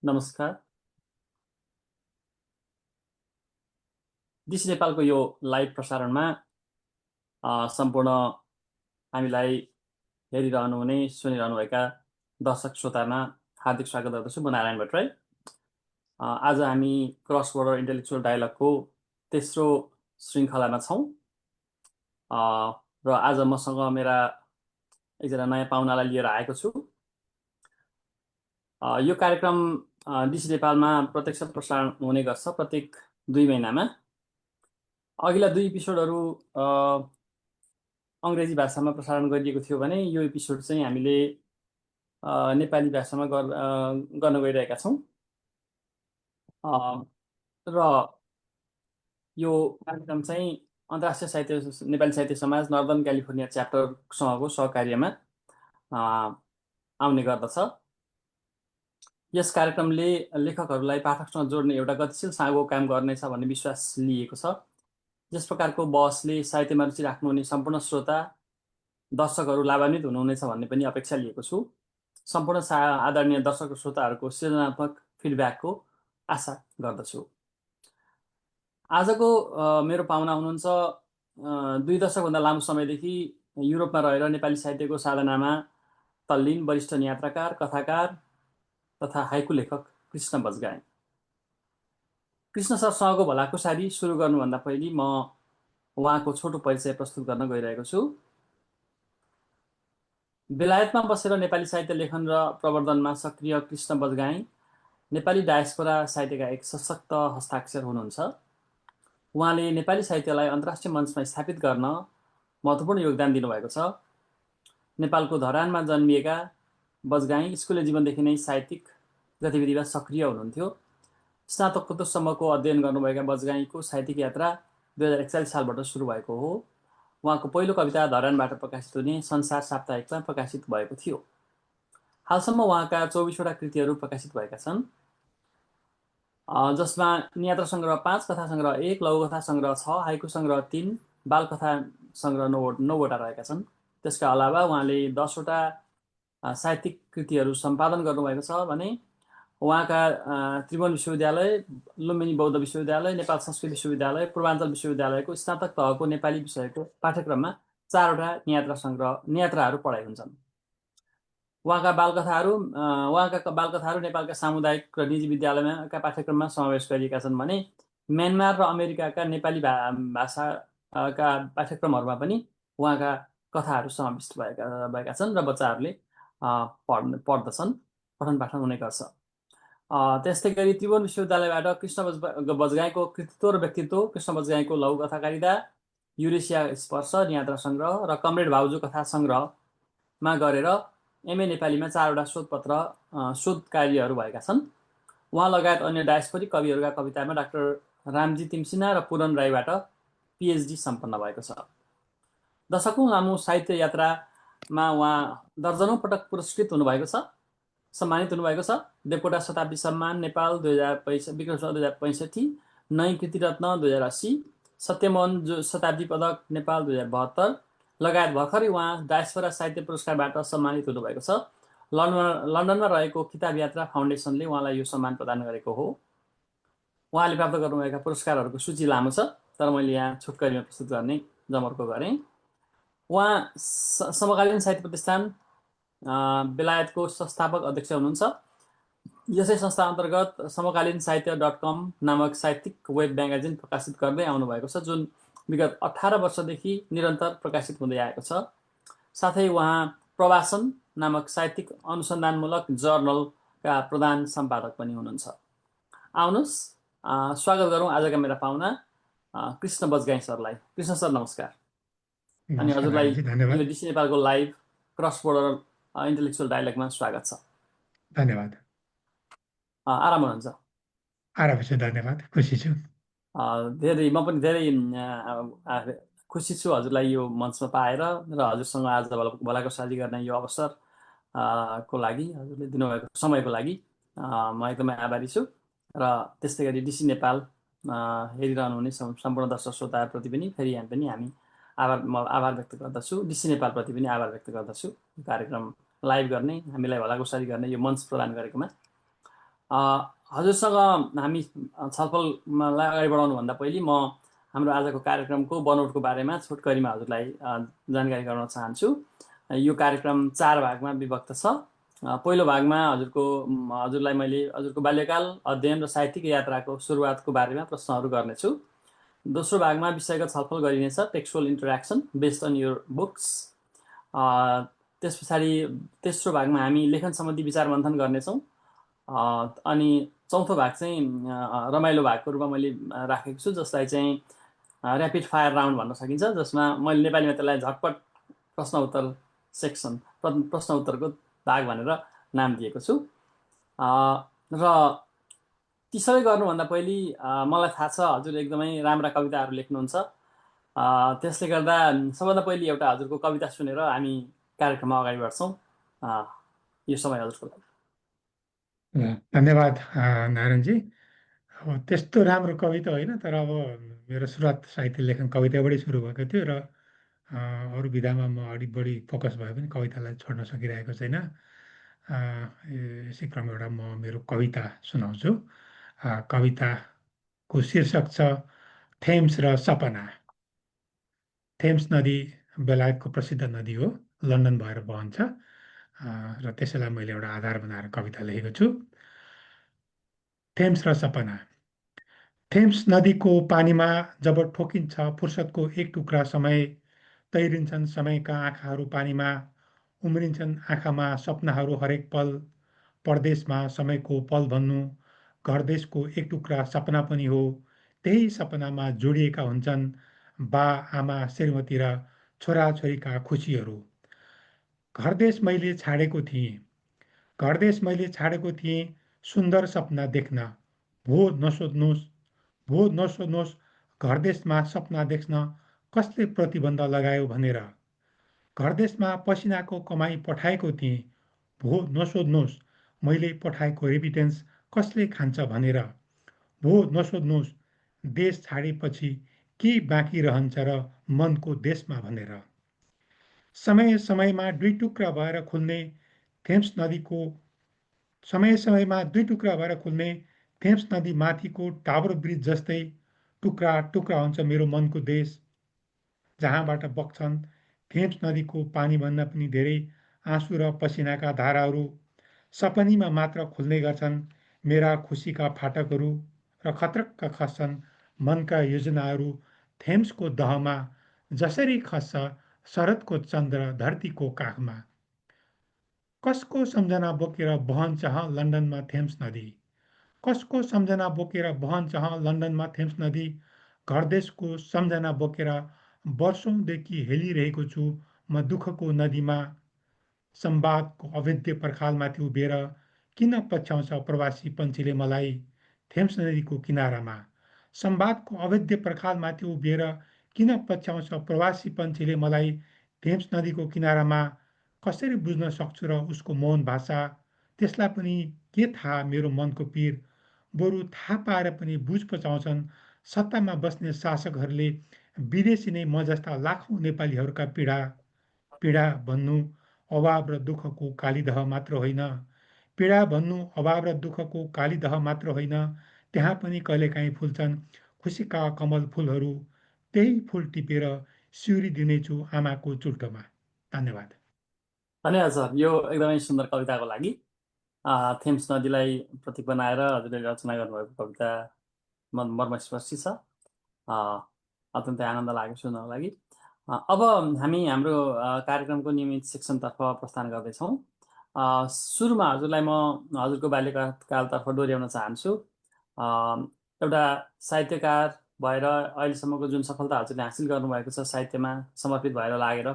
नमस्कार। डिस नेपालको यो लाइभ प्रसारणमा सम्पूर्ण हामीलाई हेरिरहनुहुने सुनिरहनुभएका दर्शक श्रोतामा हार्दिक स्वागत गर्दछु। म नारायण भट्टराई। आज हामी क्रस बोर्डर इन्टेलेक्चुअल डायलगको तेस्रो श्रृङ्खलामा छौँ र आज मसँग मेरा एकजना नयाँ पाहुनालाई लिएर आएको छु। यो कार्यक्रम डिस नेपालमा प्रत्यक्ष प्रसारण हुने गर्छ प्रत्येक 2 महिनामा। अघिल्ला 2 एपिसोडहरू अङ्ग्रेजी भाषामा प्रसारण गरिएको थियो भने यो एपिसोड चाहिँ हामीले नेपाली भाषामा गर्न गइरहेका छौँ र यो कार्यक्रम चाहिँ अन्तर्राष्ट्रिय साहित्य नेपाली साहित्य समाज नर्दन क्यालिफोर्निया च्याप्टरसँगको सहकार्यमा आउने गर्दछ। यस कार्यक्रमले लेखकहरूलाई पाठकसँग जोड्ने एउटा गतिशील साँगो काम गर्नेछ भन्ने विश्वास लिएको छ। यस प्रकारको बहसले साहित्यमा रुचि राख्नुहुने सम्पूर्ण श्रोता दर्शकहरू लाभान्वित हुनुहुनेछ भन्ने पनि अपेक्षा लिएको छु। सम्पूर्ण आदरणीय दर्शक श्रोताहरूको सृजनात्मक फिडब्याकको आशा गर्दछु। आजको मेरो पाहुना हुनुहुन्छ 2 दशकभन्दा लामो समयदेखि युरोपमा रहेर नेपाली साहित्यको साधनामा तल्लीन वरिष्ठ यात्राकार, कथाकार तथा हाइकु लेखक कृष्ण बजगाई। कृष्ण सरसँगको भलाकुसारी सुरु गर्नुभन्दा पहिले म उहाँको छोटो परिचय प्रस्तुत गर्न गइरहेको छु। बेलायतमा बसेर नेपाली साहित्य लेखन र प्रवर्धनमा सक्रिय कृष्ण बजगाई नेपाली डायस्पोरा साहित्यका एक सशक्त हस्ताक्षर हुनुहुन्छ। उहाँले नेपाली साहित्यलाई अन्तर्राष्ट्रिय मञ्चमा स्थापित गर्न महत्त्वपूर्ण योगदान दिनुभएको छ। नेपालको धरानमा जन्मिएका बजगाई स्कुले जीवनदेखि नै साहित्यिक गतिविधिमा सक्रिय हुनुहुन्थ्यो। स्नातकोत्तरसम्मको अध्ययन गर्नुभएका बजगाईको साहित्यिक यात्रा 2041 सालबाट सुरु भएको हो। उहाँको पहिलो कविता धरानबाट प्रकाशित हुने संसार साप्ताहिकमा प्रकाशित भएको थियो। हालसम्म उहाँका 24वटा कृतिहरू प्रकाशित भएका छन्, जसमा नियात्रा सङ्ग्रह 5, कथा सङ्ग्रह 1, लघुकथा सङ्ग्रह 6, हाइकु सङ्ग्रह 3, बालकथा सङ्ग्रह 9वटा रहेका छन्। त्यसका अलावा उहाँले 10वटा साहित्यिक कृतिहरू सम्पादन गर्नुभएको छ भने उहाँका त्रिभुवन विश्वविद्यालय, लुम्बिनी बौद्ध विश्वविद्यालय, नेपाल संस्कृत विश्वविद्यालय, पूर्वाञ्चल विश्वविद्यालयको स्नातक तहको नेपाली विषयको पाठ्यक्रममा 4वटा नियात्राहरू पढाइ हुन्छन्। उहाँका बालकथाहरू नेपालका सामुदायिक र निजी विद्यालयका पाठ्यक्रममा समावेश गरिएका छन् भने म्यानमार र अमेरिकाका नेपाली भाषाका पाठ्यक्रमहरूमा पनि उहाँका कथाहरू समाविष्ट भएका छन् र बच्चाहरूले पढ्दछन्, पठन पाठन हुने गर्छ। त्यस्तै गरी त्रिभुवन विश्वविद्यालयबाट कृष्ण बजगाईको कृतित्व र व्यक्तित्व, कृष्ण बजगाईको लघुकथाकारिता, युरेसिया स्पर्श नियात्रा सङ्ग्रह र कमरेड भाउजू कथा सङ्ग्रहमा गरेर एमए नेपालीमा 4वटा शोध कार्यहरू भएका छन्। उहाँ लगायत अन्य डायस्पोरिक कविहरूका कवितामा डाक्टर रामजी तिमसिना र पूरन राईबाट पिएचडी सम्पन्न भएको छ। दशकौँ लामो साहित्य यात्रामा उहाँ दर्जनौँ पटक पुरस्कृत हुनुभएको छ, सम्मानित हुनुभएको छ। देवकोटा शताब्दी सम्मान नेपाल 2065, नै कृतिरत्न 2080, सत्यमोहन शताब्दी पदक नेपाल 2072 लगायत भर्खरै उहाँ डायस्पोरा साहित्य पुरस्कारबाट सम्मानित हुनुभएको छ। लन्डनमा रहेको किताब यात्रा फाउन्डेसनले उहाँलाई यो सम्मान प्रदान गरेको हो। उहाँले प्राप्त गर्नुभएका पुरस्कारहरूको सूची लामो छ, तर मैले यहाँ छोटकरीमा प्रस्तुत गर्ने जमर्को गरेँ। उहाँ समकालीन साहित्य प्रतिष्ठान बेलायतको संस्थापक अध्यक्ष हुनुहुन्छ। यसै संस्था अन्तर्गत समकालीन साहित्य .com नामक साहित्यिक वेब म्यागजिन प्रकाशित गर्दै आउनुभएको छ, जुन विगत 18 वर्षदेखि निरन्तर प्रकाशित हुँदै आएको छ। साथै उहाँ प्रवासन नामक साहित्यिक अनुसन्धानमूलक जर्नलका प्रधान सम्पादक पनि हुनुहुन्छ। आउनुहोस् स्वागत गरौँ आजका मेरा पाहुना कृष्ण बजगाई सरलाई। कृष्ण सर नमस्कार। अनि हजुरलाई यो डिसी नेपालको लाइभ क्रस बोर्डर इन्टेलेक्चुअल डायलगमा स्वागत छ। धन्यवाद। आराम हुनुहुन्छ? आराम छु, धन्यवाद, खुसी छु। म पनि धेरै खुसी छु हजुरलाई यो मञ्चमा पाएर र हजुरसँग आज भलाकुसारी गर्ने यो अवसर को लागि, हजुरले दिनुभएको समयको लागि म एकदमै आभारी छु। र त्यस्तै गरी डिसी नेपाल हेरिरहनुहुने सम्पूर्ण दर्शक श्रोताहरूप्रति पनि फेरि हामी आभार व्यक्त गर्दछु। डिसी नेपालप्रति पनि आभार व्यक्त गर्दछु, कार्यक्रम लाइभ गर्ने, हामीलाई भलाकुसारी गर्ने यो मञ्च प्रदान गरेकोमा। अ, हजुरसँग हामी छलफललाई अगाडि बढाउनुभन्दा पहिले म हाम्रो आजको कार्यक्रमको बनोटको बारेमा छोटकरीमा हजुरलाई जानकारी गराउन चाहन्छु। यो कार्यक्रम 4 भागमा विभक्त छ। पहिलो भागमा हजुरलाई मैले हजुरको बाल्यकाल, अध्ययन र साहित्यिक यात्राको सुरुवातको बारेमा प्रश्नहरू गर्नेछु। दोस्रो भागमा विषयगत छलफल गरिनेछ, textual interaction based on your books. त्यस पछाडि तेस्रो भागमा हामी लेखन सम्बन्धी विचार मन्थन गर्नेछौँ। अनि चौथो भाग चाहिँ रमाइलो भागको रूपमा मैले राखेको छु, जसलाई चाहिँ ऱ्यापिड फायर राउन्ड भन्न सकिन्छ, जसमा मैले नेपालीमा त्यसलाई झटपट प्रश्न उत्तर सेक्सन, प्रश्न उत्तरको भाग भनेर नाम दिएको छु। र ती सबै गर्नुभन्दा पहिले मलाई थाहा छ हजुर एकदमै राम्रा कविताहरू लेख्नुहुन्छ। त्यसले गर्दा सबभन्दा पहिले एउटा हजुरको कविता सुनेर हामी कार्यक्रममा अगाडि बढ्छौँ। यो समय हजुरको लागि। धन्यवाद नारायणजी। अब त्यस्तो राम्रो कविता होइन, तर अब मेरो सुरुवात साहित्य लेखन कविताबाटै सुरु भएको थियो र अरू विधामा म अलिक बढी फोकस भए पनि कवितालाई छोड्न सकिरहेको छैन। यसै क्रम एउटा म मेरो कविता सुनाउँछु। कविताको शीर्षक छ थेम्स र सपना। थेम्स नदी बेलायतको प्रसिद्ध नदी हो, लन्डन भएर बहन्छ र त्यसैलाई मैले एउटा आधार बनाएर कविता लेखेको छु। थेम्स र सपना। थेम्स नदीको पानीमा जब ठोकिन्छ फुर्सदको एक टुक्रा समय, तैरिन्छन् समयका आँखाहरू पानीमा, उम्रिन्छन् आँखामा सपनाहरू हरेक पल। परदेशमा समयको पल भन्नु घर देशको एक टुक्रा सपना पनि हो। त्यही सपनामा जोडिएका हुन्छन् बा आमा श्रीमती र छोराछोरीका खुसीहरू। घरदेश मैले छाडेको थिएँ, घरदेश मैले छाडेको थिएँ सुन्दर सपना देख्न। भो नसोध्नुहोस्, भो नसोध्नुहोस् घरदेशमा सपना देख्न कसले प्रतिबन्ध लगायो भनेर। घरदेशमा पसिनाको कमाई पठाएको थिएँ, भो नसोध्नुहोस् मैले पठाएको रेमिटेन्स कसले खान्छ भनेर। भो नसोध्नुहोस् देश छाडेपछि के बाँकी रहन्छ र मनको देशमा भनेर। समय समयमा दुई टुक्रा भएर खुल्ने थेम्स नदीको समय समयमा दुई टुक्रा भएर खुल्ने थेम्स नदी माथिको टावर ब्रिज जस्तै टुक्रा टुक्रा हुन्छ मेरो मनको देश, जहाँबाट बग्छन् थेम्स नदीको पानीभन्दा पनि धेरै आँसु र पसिनाका धाराहरू। सपनीमा मात्र खुल्ने गर्छन् मेरा खुसीका फाटकहरू र खत्रक्क खस्छन् मनका योजनाहरू थेम्सको दहमा, जसरी खस्छ शरदको चन्द्र धरतीको काखमा। कसको सम्झना बोकेर बहन्छ लन्डनमा थेम्स नदी, कसको सम्झना बोकेर बहन्छ लन्डनमा थेम्स नदी। घरदेशको सम्झना बोकेर वर्षौंदेखि हेलिरहेको छु म दुःखको नदीमा। संवादको अवैध पर्खालमाथि उभिएर किन पछ्याउँछ प्रवासी पन्छीले मलाई थेम्स नदीको किनारामा। संवादको अवैध पर्खालमाथि उभिएर किन पछ्याउँछ प्रवासी पन्छीले मलाई थेम्स नदीको किनारामा। कसरी बुझ्न सक्छु र उसको मौन भाषा, त्यसलाई पनि के थाहा मेरो मनको पीर। बरु थाहा पाएर पनि बुझ पचाउँछन् सत्तामा बस्ने शासकहरूले विदेशी नै म जस्ता लाखौँ नेपालीहरूका पीडा। पीडा भन्नु अभाव र दुःखको कालीदह मात्र होइन, पीडा भन्नु अभाव र दुःखको कालीदह मात्र होइन, त्यहाँ पनि कहिलेकाहीँ फुल्छन् खुसीका कमल फुलहरू। त्यही फुल टिपेर सिउरी दिनेछु आमाको चुल्ठोमा। धन्यवाद। धन्यवाद सर, यो एकदमै सुन्दर कविताको लागि। थेम्स नदीलाई प्रतीक बनाएर हजुरले रचना गर्नुभएको कविता मर्मस्पर्शी छ। अत्यन्तै आनन्द लाग्यो सुन्नको लागि। अब हामी हाम्रो कार्यक्रमको नियमित सेक्सनतर्फ प्रस्थान गर्दैछौँ। सुरुमा हजुरलाई म हजुरको बाल्यकालतर्फ डोर्याउन चाहन्छु। एउटा साहित्यकार भएर अहिलेसम्मको जुन सफलता हजुरले हासिल गर्नुभएको छ साहित्यमा समर्पित भएर लागेर,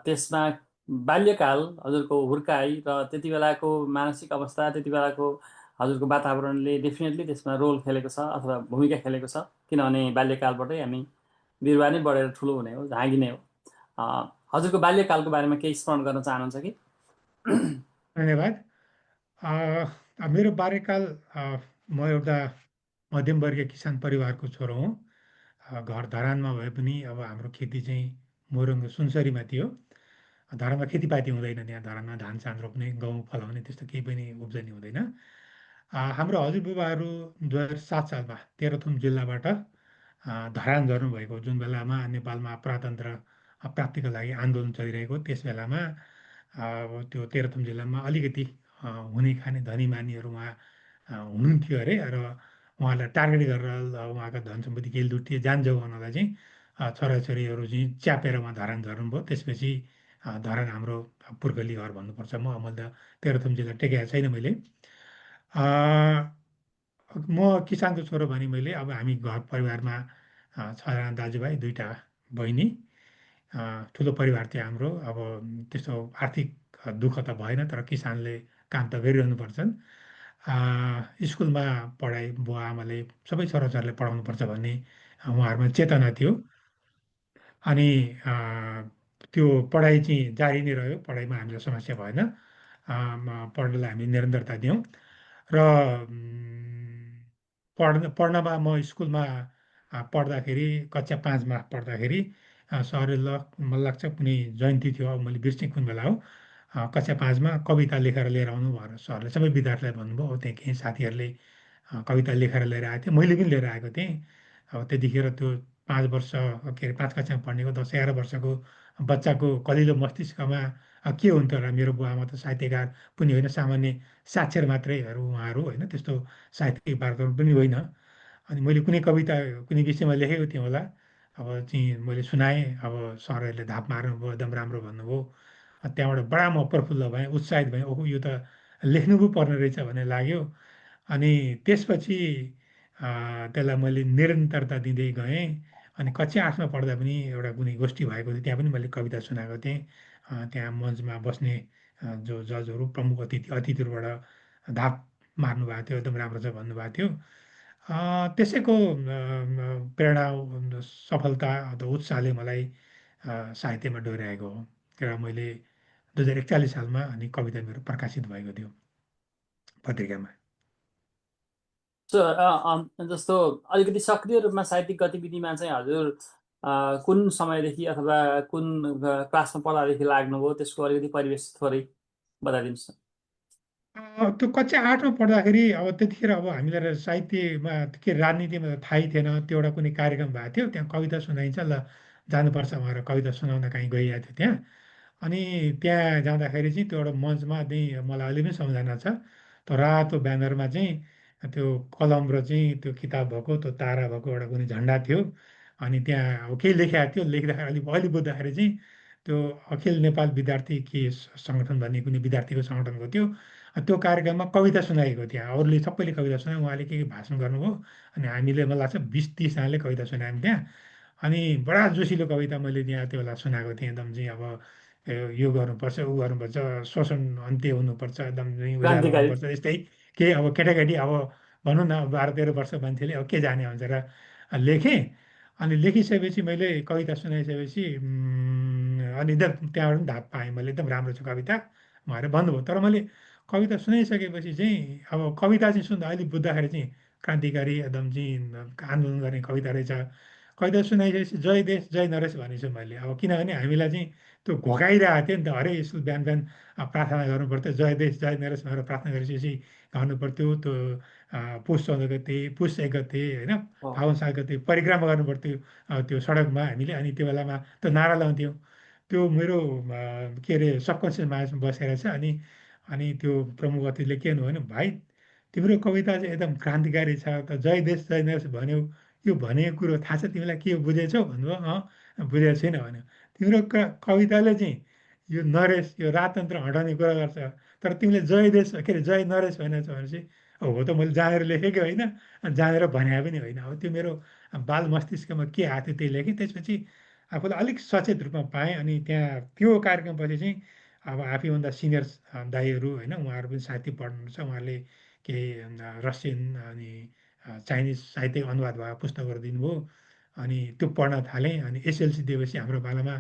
त्यसमा बाल्यकाल हजुरको हुर्काइ र त्यति बेलाको मानसिक अवस्था, त्यति बेलाको हजुरको वातावरणले डेफिनेटली त्यसमा रोल खेलेको छ अथवा भूमिका खेलेको छ। किनभने बाल्यकालबाटै हामी बिरुवा नै बढेर ठुलो हुने हो, झाँगिने हो। हजुरको बाल्यकालको बारेमा केही स्मरण गर्न चाहनुहुन्छ कि? धन्यवाद। मेरो बाल्यकाल, म एउटा मध्यमवर्गीय किसान परिवारको छोरो हुँ। घर धरानमा भए पनि अब हाम्रो खेती चाहिँ मोरङ सुनसरीमा थियो। धरानमा खेतीपाती हुँदैन, त्यहाँ धरानमा धान सान रोप्ने, गहुँ फलाउने त्यस्तो केही पनि उब्जनी हुँदैन। हाम्रो हजुरबुबाहरू 2007 सालमा तेह्रथुम जिल्लाबाट धरान झर्नुभएको, जुन बेलामा नेपालमा प्रजातन्त्र प्राप्तिको लागि आन्दोलन चलिरहेको त्यस बेलामा अब त्यो तेह्रथुम जिल्लामा अलिकति हुने खाने धनी मानीहरू उहाँ हुनुहुन्थ्यो अरे। र उहाँलाई टार्गेट गरेर उहाँका धन सम्पत्ति केही लुटिए, जान जोगाउनलाई चाहिँ छोराछोरीहरू चाहिँ च्यापेर उहाँ धरान झर्नुभयो। त्यसपछि धरान हाम्रो पुर्खली घर भन्नुपर्छ। मैले त तेह्रथुम जिल्ला टेकेको छैन मैले। म किसानको छोरो भने मैले, अब हामी घर परिवारमा 6जना दाजुभाइ, 2टा बहिनी, ठुलो परिवार थियो हाम्रो। अब त्यस्तो आर्थिक दुःख त भएन, तर किसानले काम त गरिरहनु पर्छन्। स्कुलमा पढाइ बुवा आमाले सबै छोराछोरीलाई पढाउनुपर्छ भन्ने उहाँहरूमा चेतना थियो। अनि त्यो पढाइ चाहिँ जारी नै रह्यो, पढाइमा हामीलाई समस्या भएन। पढ्नलाई हामी निरन्तरता दियौँ। र पढ्नमा म स्कुलमा पढ्दाखेरि कक्षा 5मा पढ्दाखेरि सरले मलाई लाग्छ कुनै जयन्ती थियो, अब मैले बिर्सेँ कुन बेला हो। कक्षा 5मा कविता लेखेर लिएर आउनु भनेर सरले सबै विद्यार्थीलाई भन्नुभयो। अब त्यहाँ केही साथीहरूले कविता लेखेर लिएर आएको थियो, मैले पनि लिएर आएको थिएँ। अब त्यतिखेर त्यो 5 वर्ष, के अरे 5 कक्षामा पढ्नेको 10-11 वर्षको बच्चाको कलिलो मस्तिष्कमा के हुन्थ्यो होला। मेरो बुवा आमा त साहित्यकार पनि होइन, सामान्य साक्षर मात्रैहरू उहाँहरू, होइन त्यस्तो साहित्यिक वातावरण पनि होइन। अनि मैले कुनै कविता कुनै विषयमा लेखेको थिएँ होला, अब चाहिँ मैले सुनाएँ। अब सरहरूले धाप मार्नुभयो, एकदम राम्रो भन्नुभयो। त्यहाँबाट बडा म प्रफुल्ल भएँ, उत्साहित भएँ। ओहो, यो त लेख्नु पो पर्ने रहेछ भन्ने लाग्यो। अनि त्यसपछि त्यसलाई मैले निरन्तरता दिँदै गएँ। अनि कक्षा 8मा पढ्दा पनि एउटा कुनै गोष्ठी भएको थियो, त्यहाँ पनि मैले कविता सुनाएको थिएँ। त्यहाँ मञ्चमा बस्ने जो जजहरू, प्रमुख अतिथिहरूबाट धाप मार्नु भएको थियो, एकदम राम्रो छ भन्नुभएको थियो। त्यसैको प्रेरणा, सफलता अथवा उत्साहले मलाई साहित्यमा डोर्याएको हो। र मैले 2041 सालमा अनि कविता मेरो प्रकाशित भएको थियो पत्रिकामा। जस्तो अलिकति सक्रिय रूपमा साहित्यिक गतिविधिमा चाहिँ हजुर कुन समयदेखि अथवा कुन क्लासमा पढ्दादेखि लाग्नुभयो, त्यसको अलिकति परिवेश थोरै बताइदिनुहोस् न। त्यो कक्षा 8मा पढ्दाखेरि अब त्यतिखेर अब हामीलाई साहित्यमा के राजनीतिमा त थाहै थिएन। त्यो एउटा कुनै कार्यक्रम भएको थियो, त्यहाँ कविता सुनाइन्छ, ल जानुपर्छ भनेर कविता सुनाउन कहीँ गइरहेको थियो त्यहाँ। अनि त्यहाँ जाँदाखेरि चाहिँ त्यो एउटा मञ्चमा चाहिँ मलाई अहिले पनि सम्झना छ, त्यो रातो ब्यानरमा चाहिँ त्यो कलम र चाहिँ त्यो किताब भएको, त्यो तारा भएको एउटा कुनै झन्डा थियो। अनि त्यहाँ अब केही लेखेको थियो, लेख्दाखेरि अहिले बुझ्दाखेरि चाहिँ त्यो अखिल नेपाल विद्यार्थी के सङ्गठन भन्ने कुनै विद्यार्थीको सङ्गठनको थियो। त्यो कार्यक्रममा कविता सुनाएको, त्यहाँ अरूले सबैले कविता सुनायो, उहाँले के भाषण गर्नुभयो। अनि हामीले मलाई लाग्छ 20-30जनाले कविता सुनायौँ त्यहाँ। अनि बडा जोसिलो कविता मैले त्यहाँ त्यो बेला सुनाएको थिएँ। एकदम चाहिँ अब यो गर्नुपर्छ, ऊ गर्नुपर्छ, शोषण अन्त्य हुनुपर्छ, एकदम चाहिँ उज्यालो क्रान्तिकारी। हुनुपर्छ, यस्तै केही अब केटाकेटी अब भनौँ न 12-13 वर्ष मान्छेले अब के जाने भनेर लेखेँ। अनि लेखिसकेपछि मैले कविता सुनाइसकेपछि अनि एकदम त्यहाँबाट पनि धाप पाएँ मैले, एकदम राम्रो छ कविता भनेर भन्नुभयो। तर मैले कविता सुनाइसकेपछि चाहिँ अब कविता चाहिँ सुन्दा अहिले बुझ्दाखेरि चाहिँ क्रान्तिकारी, एकदम चाहिँ आन्दोलन गर्ने कविता रहेछ। कविता सुनाइसकेपछि जय देश जय नरेश भनेछु मैले। अब किनभने हामीलाई चाहिँ त्यो घोकाइरहेको थियो नि त, हरेक स्कुल बिहान बिहान प्रार्थना गर्नु पर्थ्यो, जय देश जय नरेश भनेर प्रार्थना गरिसकेपछि गर्नु पर्थ्यो। त्यो पुस 14 गते, पुस 1 गते, होइन हो। फागुन 7 गते परिक्रमा गर्नु पर्थ्यो त्यो सडकमा हामीले। अनि त्यो बेलामा त्यो नारा लाउँथ्यौँ। त्यो मेरो के अरे सबकन्सियस माइन्डमा बसेर छ। अनि अनि त्यो प्रमुख अतिथिले के भन्नुभयो भने, भाइ तिम्रो कविता चाहिँ एकदम क्रान्तिकारी छ, त जय देश जय नरेश भन्यौ, यो भनेको कुरो थाहा छ तिमीलाई, के बुझेछौ भन्नुभयो। बुझेको छैन भन्यो। तिम्रो कविताले चाहिँ यो नरेश, यो राजतन्त्र हटाउने कुरा गर्छ, तर तिमीले जय देश के अरे जय नरेश भनेछौ भने चाहिँ हो त मैले जानेर लेखेकै होइन, जानेर भने पनि होइन। अब त्यो मेरो बाल मस्तिष्कमा के आएको थियो त्यही लेखेँ। त्यसपछि आफूलाई अलिक सचेत रूपमा पाएँ। अनि त्यहाँ त्यो कार्यक्रमपछि चाहिँ अब आफैभन्दा सिनियर दाईहरू, होइन उहाँहरू पनि साहित्य पढ्नुहुन्छ, उहाँहरूले केही रसियन अनि चाइनिज साहित्यिक अनुवाद भएको पुस्तकहरू दिनुभयो। अनि त्यो पढ्न थालेँ। अनि एसएलसी दिएपछि हाम्रो पालामा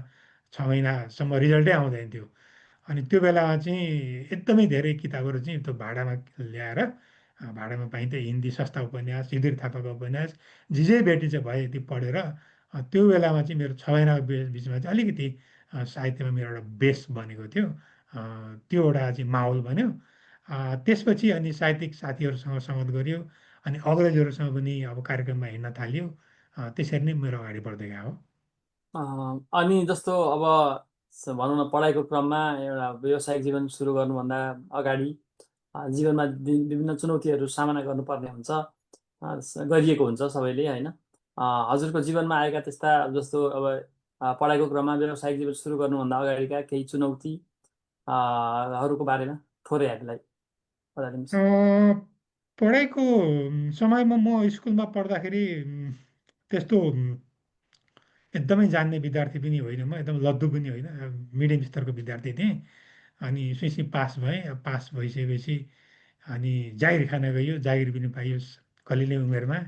6 महिनासम्म रिजल्टै आउँदैन थियो। अनि त्यो बेलामा चाहिँ एकदमै धेरै किताबहरू चाहिँ त्यो भाडामा ल्याएर, भाडामा पाइन्थ्यो, हिन्दी सस्ता उपन्यास, युधिर थापाको उपन्यास, जे भेटी चाहिँ भयो त्यो पढेर त्यो बेलामा चाहिँ मेरो 6 महिनाको बिचमा चाहिँ अलिकति साहित्यमा मेरो एउटा बेस बनेको थियो। त्यो एउटा चाहिँ माहौल बन्यो। त्यसपछि अनि साहित्यिक साथीहरूसँग सङ्गत गरियो अनि अग्रजहरूसँग पनि अब कार्यक्रममा हिँड्न थालियो। त्यसरी नै मेरो अगाडि बढ्दै गयो। अनि जस्तो अब भनौँ न पढाइको क्रममा एउटा व्यावसायिक जीवन सुरु गर्नुभन्दा अगाडि जीवनमा विभिन्न चुनौतीहरू सामना गर्नुपर्ने हुन्छ, गरिएको हुन्छ सबैले होइन। हजुरको जीवनमा आएका त्यस्ता जस्तो अब पढाइको क्रममा व्यावसायिक जीवन सुरु गर्नुभन्दा अगाडिका केही चुनौती हरूको बारेमा थोरै हामीलाई बताइदिनुहोस्। पढाइको समयमा म स्कुलमा पढ्दाखेरि त्यस्तो एकदमै जान्ने विद्यार्थी पनि होइन, म एकदम लद्दु पनि होइन, मिडियम स्तरको विद्यार्थी थिएँ। अनि सुइसी पास भएँ। पास भइसकेपछि अनि जागिर खान गइयो, जागिर पनि पाइयो कलिलै उमेरमा।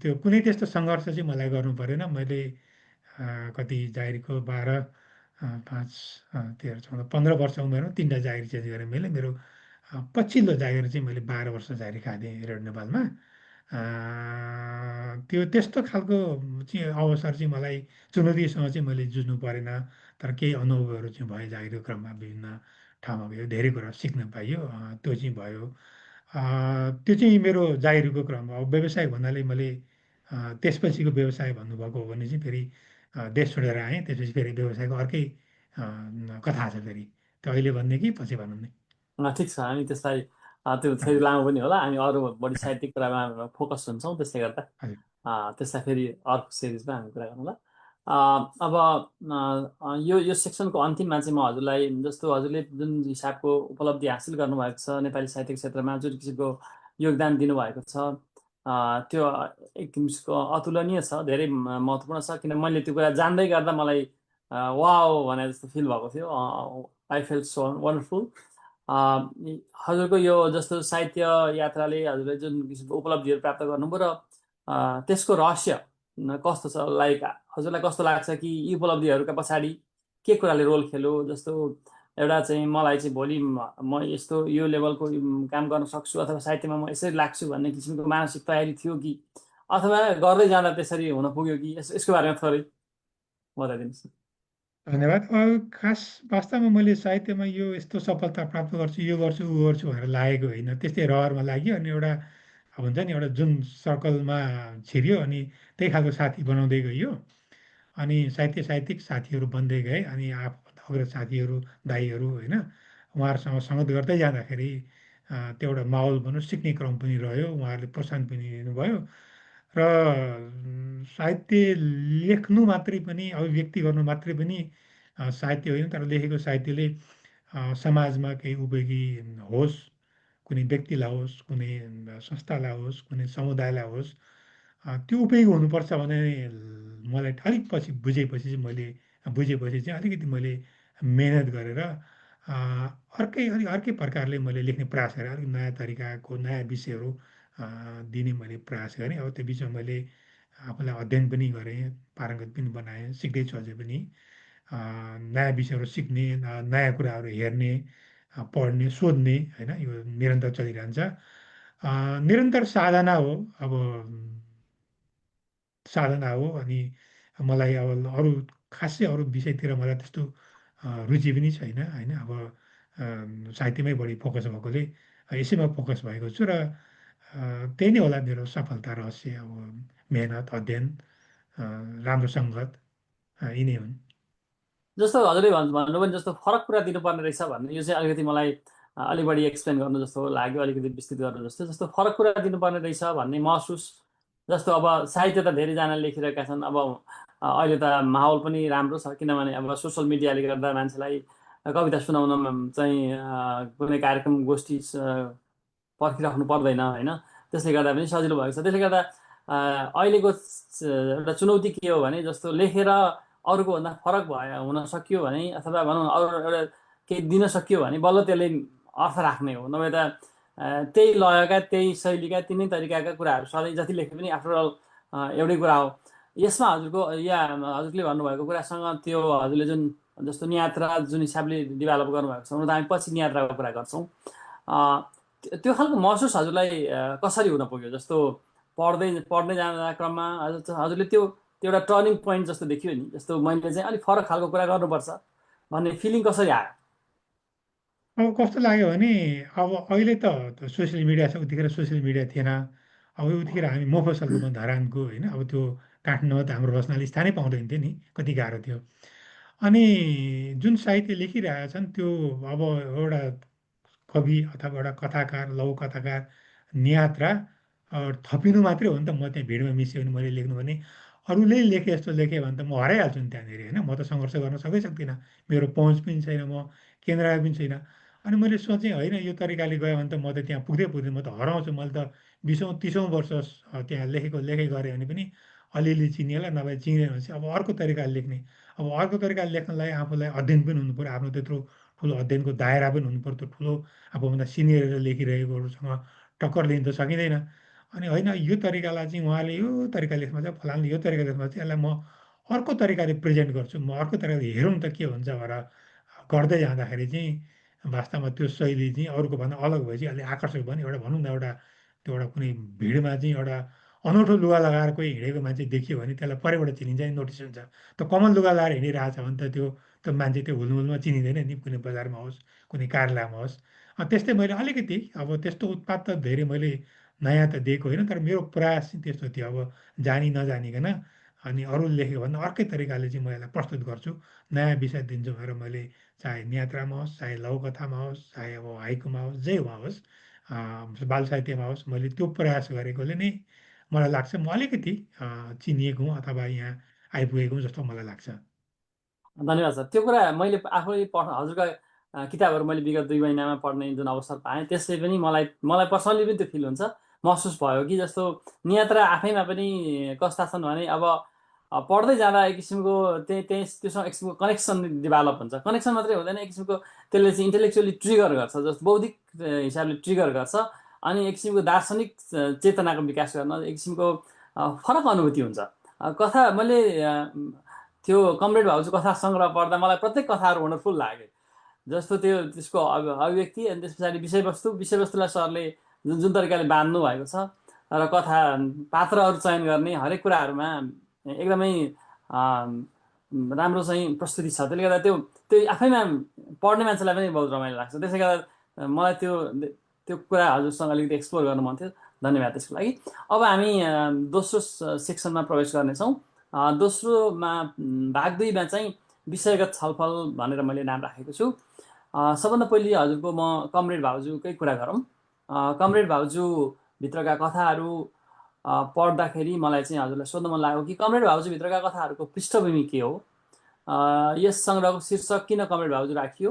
त्यो कुनै त्यस्तो सङ्घर्ष चाहिँ मलाई गर्नु परेन। मैले कति जागिरको 5, 13, 14, 15 वर्ष उमेरमा 3टा जागिर चेन्ज गरेँ मैले। मेरो पछिल्लो जागिर चाहिँ मैले 12 वर्ष जागिर खाँदै रेडियो नेपालमा। त्यो त्यस्तो खालको चाहिँ अवसर चाहिँ मलाई चुनौतीसँग चाहिँ मैले जुझ्नु परेन। तर केही अनुभवहरू चाहिँ भयो जागिरको क्रममा, विभिन्न ठाउँमा गयो, धेरै कुरा सिक्न पाइयो। त्यो चाहिँ भयो। त्यो चाहिँ मेरो जागिरको क्रम हो। अब व्यवसाय भन्नाले मैले त्यसपछिको व्यवसाय भन्नुभएको हो भने चाहिँ फेरि देश छोडेर आएँ। त्यसपछि फेरि व्यवसायको अर्कै कथा छ फेरि। त्यो अहिले भन्ने कि पछि भन्नु? ठिक छ, हामी त्यसलाई त्यो फेरि लामो पनि होला, हामी अरू बढी साहित्यिक कुरामा फोकस हुन्छौँ, त्यसले गर्दा हजुर। त्यसलाई फेरि अर्को सिरिजमा हामी कुरा गरौँला। अब यो सेक्सनको अन्तिममा चाहिँ म हजुरलाई जस्तो हजुरले जुन हिसाबको उपलब्धि हासिल गर्नुभएको छ नेपाली साहित्य क्षेत्रमा, जुन किसिमको योगदान दिनुभएको छ, त्यो एक किसिमको अतुलनीय छ, धेरै महत्त्वपूर्ण छ। किन मैले त्यो कुरा जान्दै गर्दा मलाई वाउ भने जस्तो फिल भएको थियो। I felt so wonderful. हजुरको यो जस्तो साहित्य यात्राले हजुरले जुन किसिमको उपलब्धिहरू प्राप्त गर्नुभयो र त्यसको रहस्य कस्तो छ, लाइक हजुरलाई कस्तो लाग्छ कि यी उपलब्धिहरूका पछाडि के कुराले रोल खेल्यो? जस्तो एउटा चाहिँ मलाई चाहिँ भोलि म यस्तो यो लेभलको काम गर्न सक्छु अथवा साहित्यमा म यसरी लाग्छु भन्ने किसिमको मानसिक तयारी थियो कि, अथवा गर्दै जाँदा त्यसरी हुन पुग्यो कि, यसको बारेमा थोरै बताइदिनुहोस्। धन्यवाद। खास वास्तवमा मैले साहित्यमा यो यस्तो सफलता प्राप्त गर्छु, यो गर्छु, ऊ गर्छु भनेर लागेको होइन। त्यस्तै रहरमा लाग्यो अनि एउटा हुन्छ नि, एउटा जुन सर्कलमा छिर्यो अनि त्यही खालको साथी बनाउँदै गइयो। अनि साहित्यिक साथीहरू बन्दै गए अनि आफूभन्दा अग्र साथीहरू, दाईहरू होइन, उहाँहरूसँग सङ्गत गर्दै जाँदाखेरि त्यो एउटा माहौल भनौँ सिक्ने क्रम पनि रह्यो। उहाँहरूले प्रोत्साहन पनि दिनुभयो र साहित्य लेख्नु मात्रै पनि, अभिव्यक्ति गर्नु मात्रै पनि साहित्य होइन, तर लेखेको साहित्यले समाजमा केही उपयोगी होस्, कुनै व्यक्तिलाई होस्, कुनै संस्थालाई होस्, कुनै समुदायलाई होस्, त्यो उपयोगी हुनुपर्छ भने मलाई अलिक पछि बुझेपछि चाहिँ अलिकति मैले मेहनत गरेर अर्कै प्रकारले मैले लेख्ने प्रयास गरेँ। अलिक नयाँ तरिकाको नयाँ विषयहरू दिने मैले प्रयास गरेँ। अब त्यो बिचमा मैले आफूलाई अध्ययन पनि गरेँ, पारङ्गत पनि बनाएँ, सिक्दैछु अझै पनि। नयाँ विषयहरू सिक्ने, नयाँ कुराहरू हेर्ने, पढ्ने, सोध्ने होइन, यो निरन्तर चलिरहन्छ। निरन्तर साधना हो। अब साधना हो अनि मलाई अब अरू खासै अरू विषयतिर मलाई त्यस्तो रुचि पनि छैन होइन। अब साहित्यमै बढी फोकस भएकोले यसैमा फोकस भएको छु र त्यही नै होला मेरो सफलता रहस्य। अब मेहनत, अध्ययन, राम्रो सङ्गत, यिनै हुन्। जस्तो हजुरले भन्नुभयो नि जस्तो फरक कुरा दिनुपर्ने रहेछ भन्ने, यो चाहिँ अलिकति मलाई अलिक बढी एक्सप्लेन गर्नु जस्तो लाग्यो, अलिकति विस्तृत गर्नु जस्तो। जस्तो फरक कुरा दिनुपर्ने रहेछ भन्ने महसुस, जस्तो अब साहित्य त धेरैजनाले लेखिरहेका छन्। अब अहिले त माहौल पनि राम्रो छ, किनभने अब सोसियल मिडियाले गर्दा मान्छेलाई कविता सुनाउन चाहिँ कुनै कार्यक्रम गोष्ठी पर्खिराख्नु पर्दैन होइन। त्यसले गर्दा पनि सजिलो भएको छ। त्यसले गर्दा अहिलेको एउटा चुनौती के हो भने, जस्तो लेखेर अरूको भन्दा फरक भयो हुन सकियो भने, अथवा भनौँ न अरू एउटा केही दिन सकियो भने बल्ल त्यसले अर्थ राख्ने हो। नभए त त्यही लयका, त्यही शैलीका, तिनै तरिकाका कुराहरू सधैँ जति लेखे पनि आफ्टर अल एउटै कुरा हो। यसमा हजुरको या हजुरले भन्नुभएको कुरासँग त्यो हजुरले जुन जस्तो नियात्रा जुन हिसाबले डेभलप गर्नुभएको छ, हुन त हामी पछि नियात्राको कुरा गर्छौँ, त्यो खालको महसुस हजुरलाई कसरी हुन पुग्यो? जस्तो पढ्दै पढ्दै जाँदा क्रममा हजुरले त्यो एउटा टर्निङ पोइन्ट जस्तो देखियो नि, जस्तो मैले चाहिँ अलिक फरक खालको कुरा गर्नुपर्छ भन्ने फिलिङ कसरी आयो? अब कस्तो लाग्यो भने अब अहिले त सोसियल मिडिया छ, उतिखेर सोसियल मिडिया थिएन। अब उतिखेर हामी मफसलको धरानको होइन, अब त्यो काठमाडौँ त हाम्रो रचनाले स्थानै पाउँदैन थियो नि, कति गाह्रो थियो। अनि जुन साहित्य लेखिरहेका छन् त्यो अब एउटा कवि अथवा एउटा कथाकार, लघु कथाकार, नियात्रा थपिनु मात्रै हो नि त। म त्यहाँ भिडमा मिसियो भने मैले लेख्नु भने अरूले लेखे जस्तो लेखेँ भने त म हराइहाल्छु नि त्यहाँनिर होइन। म त सङ्घर्ष गर्न सक्दिनँ, मेरो पहुँच पनि छैन, म केन्द्रमा पनि छैन। अनि मैले सोचेँ होइन यो तरिकाले गयो भने त म त त्यहाँ पुग्दै म त हराउँछु। मैले त 20औँ 30औँ वर्ष त्यहाँ लेखेँ गरेँ भने पनि अलिअलि चिनिएला, नभए चिनेन भने चाहिँ अब अर्को तरिकाले लेख्ने। अब अर्को तरिकाले लेख्नलाई आफूलाई अध्ययन पनि हुनु पऱ्यो, आफ्नो त्यत्रो ठुलो अध्ययनको दायरा पनि हुनु पऱ्यो, त्यो ठुलो आफूभन्दा सिनियर लेखिरहेकोहरूसँग टक्कर लिन त सकिँदैन। अनि होइन यो तरिकालाई चाहिँ उहाँले यो तरिका लेख्नु चाहिँ फलानले यो तरिका लेख्नु चाहिँ यसलाई म अर्को तरिकाले प्रेजेन्ट गर्छु, म अर्को तरिकाले हेरौँ त के हुन्छ भनेर गर्दै जाँदाखेरि चाहिँ वास्तवमा त्यो शैली चाहिँ अरूको भन्दा अलग भएपछि अलिक आकर्षक भयो नि। एउटा भनौँ न एउटा त्यो एउटा कुनै भिडमा चाहिँ एउटा अनौठो लुगा लगाएर कोही हिँडेको मान्छे देखियो भने त्यसलाई परैबाट चिनिन्छ नि, नोटिस हुन्छ। त कमन लुगा लगाएर हिँडिरहेको छ भने त त्यो मान्छे त्यो हुलमुलमा चिनिँदैन नि, कुनै बजारमा होस् कुनै कार्यालयमा होस्। त्यस्तै मैले अलिकति अब त्यस्तो उत्पात त धेरै मैले नयाँ त दिएको होइन, तर मेरो प्रयास चाहिँ त्यस्तो थियो। अब जानी नजानिकन अनि अरूले लेखेको भन्दा अर्कै तरिकाले चाहिँ म यसलाई प्रस्तुत गर्छु, नयाँ विषय दिन्छु भनेर मैले चाहे नियात्रामा होस्, चाहे लघुकथामा होस्, चाहे अब हाइकुमा होस्, जेमा होस्, बाल साहित्यमा होस्, मैले त्यो प्रयास गरेकोले नै मलाई लाग्छ म अलिकति चिनिएको हुँ अथवा यहाँ आइपुगेको हुँ जस्तो मलाई लाग्छ। धन्यवाद सर। त्यो कुरा मैले आफै हजुरका किताबहरू मैले विगत 2 महिनामा पढ्ने जुन अवसर पाएँ, त्यसले पनि मलाई मलाई पर्सनली पनि त्यो फिल हुन्छ, महसुस भयो कि जस्तो नियात्रा आफैमा पनि कस्ता छन् भने अब पढ्दै जाँदा एक किसिमको त्योसँग एक किसिमको कनेक्सन डेभलप हुन्छ। कनेक्सन मात्रै हुँदैन, एक किसिमको त्यसले चाहिँ इन्टेलेक्चुअली ट्रिगर गर्छ, जस्तो बौद्धिक हिसाबले ट्रिगर गर्छ। अनि एक किसिमको दार्शनिक चेतनाको विकास गर्न एक किसिमको फरक अनुभूति हुन्छ। कथा मैले त्यो कमरेड भाउजू कथा सङ्ग्रह पढ्दा मलाई प्रत्येक कथाहरू वन्डरफुल लाग्यो। जस्तो त्यो त्यसको अभिव्यक्ति अनि त्यस पछाडि विषयवस्तुलाई सरले जुन जुन तरिकाले बाँध्नु भएको छ र कथा पात्रहरू चयन गर्ने हरेक कुराहरूमा एकदमै राम्रो चाहिँ प्रस्तुति छ। त्यसले गर्दा त्यो त्यो आफैमा पढ्ने मान्छेलाई पनि बहुत रमाइलो लाग्छ। त्यसले गर्दा मलाई त्यो त्यो कुरा हजुरसँग अलिकति एक्सप्लोर गर्नु मन थियो। धन्यवाद त्यसको लागि। अब हामी दोस्रो सेक्सनमा प्रवेश गर्नेछौँ। दोस्रोमा भाग 2मा चाहिँ विषयगत छलफल भनेर मैले नाम राखेको छु। सबभन्दा पहिले हजुरको म कमरेड भाउजूकै कुरा गरौँ। कमरेड भाउजूभित्रका कथाहरू पढ्दाखेरि मलाई चाहिँ हजुरलाई सोध्न मन लाग्यो कि कमरेड भाउजूभित्रका कथाहरूको पृष्ठभूमि के हो, यस सङ्ग्रहको शीर्षक किन कमरेड भाउजू राखियो,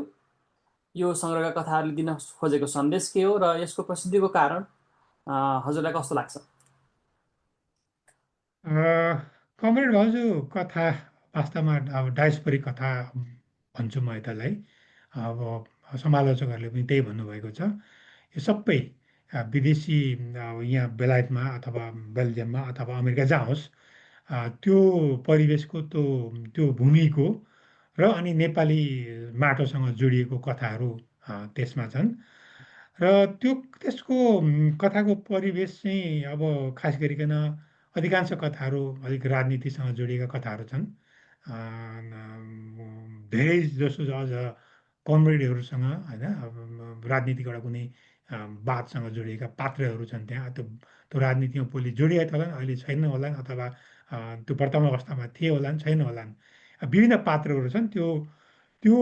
यो सङ्ग्रहका कथाहरूले दिन खोजेको सन्देश के हो, र यसको प्रसिद्धिको कारण हजुरलाई कस्तो लाग्छ? कमरेड भाउजू कथा वास्तवमा अब डायस्पोरिक कथा भन्छु म यसलाई। अब समालोचकहरूले पनि त्यही भन्नुभएको छ। यो सबै विदेशी अब यहाँ बेलायतमा अथवा बेल्जियममा अथवा अमेरिका जहाँ होस् त्यो परिवेशको त्यो त्यो भूमिको र अनि नेपाली माटोसँग जोडिएको कथाहरू त्यसमा छन्। र त्यसको कथाको परिवेश चाहिँ अब खास गरिकन अधिकांश कथाहरू अलिक राजनीतिसँग जोडिएका कथाहरू छन्। धेरै जसो अझ कमेडीहरूसँग होइन, अब राजनीतिक एउटा कुनै वादसँग जोडिएका पात्रहरू छन् त्यहाँ। त्यो राजनीतिमा पहिले जोडिएका होलान्, अहिले छैन होलान्, अथवा त्यो वर्तमान अवस्थामा थिए होलान्, छैन होलान्। विभिन्न पात्रहरू छन्। त्यो त्यो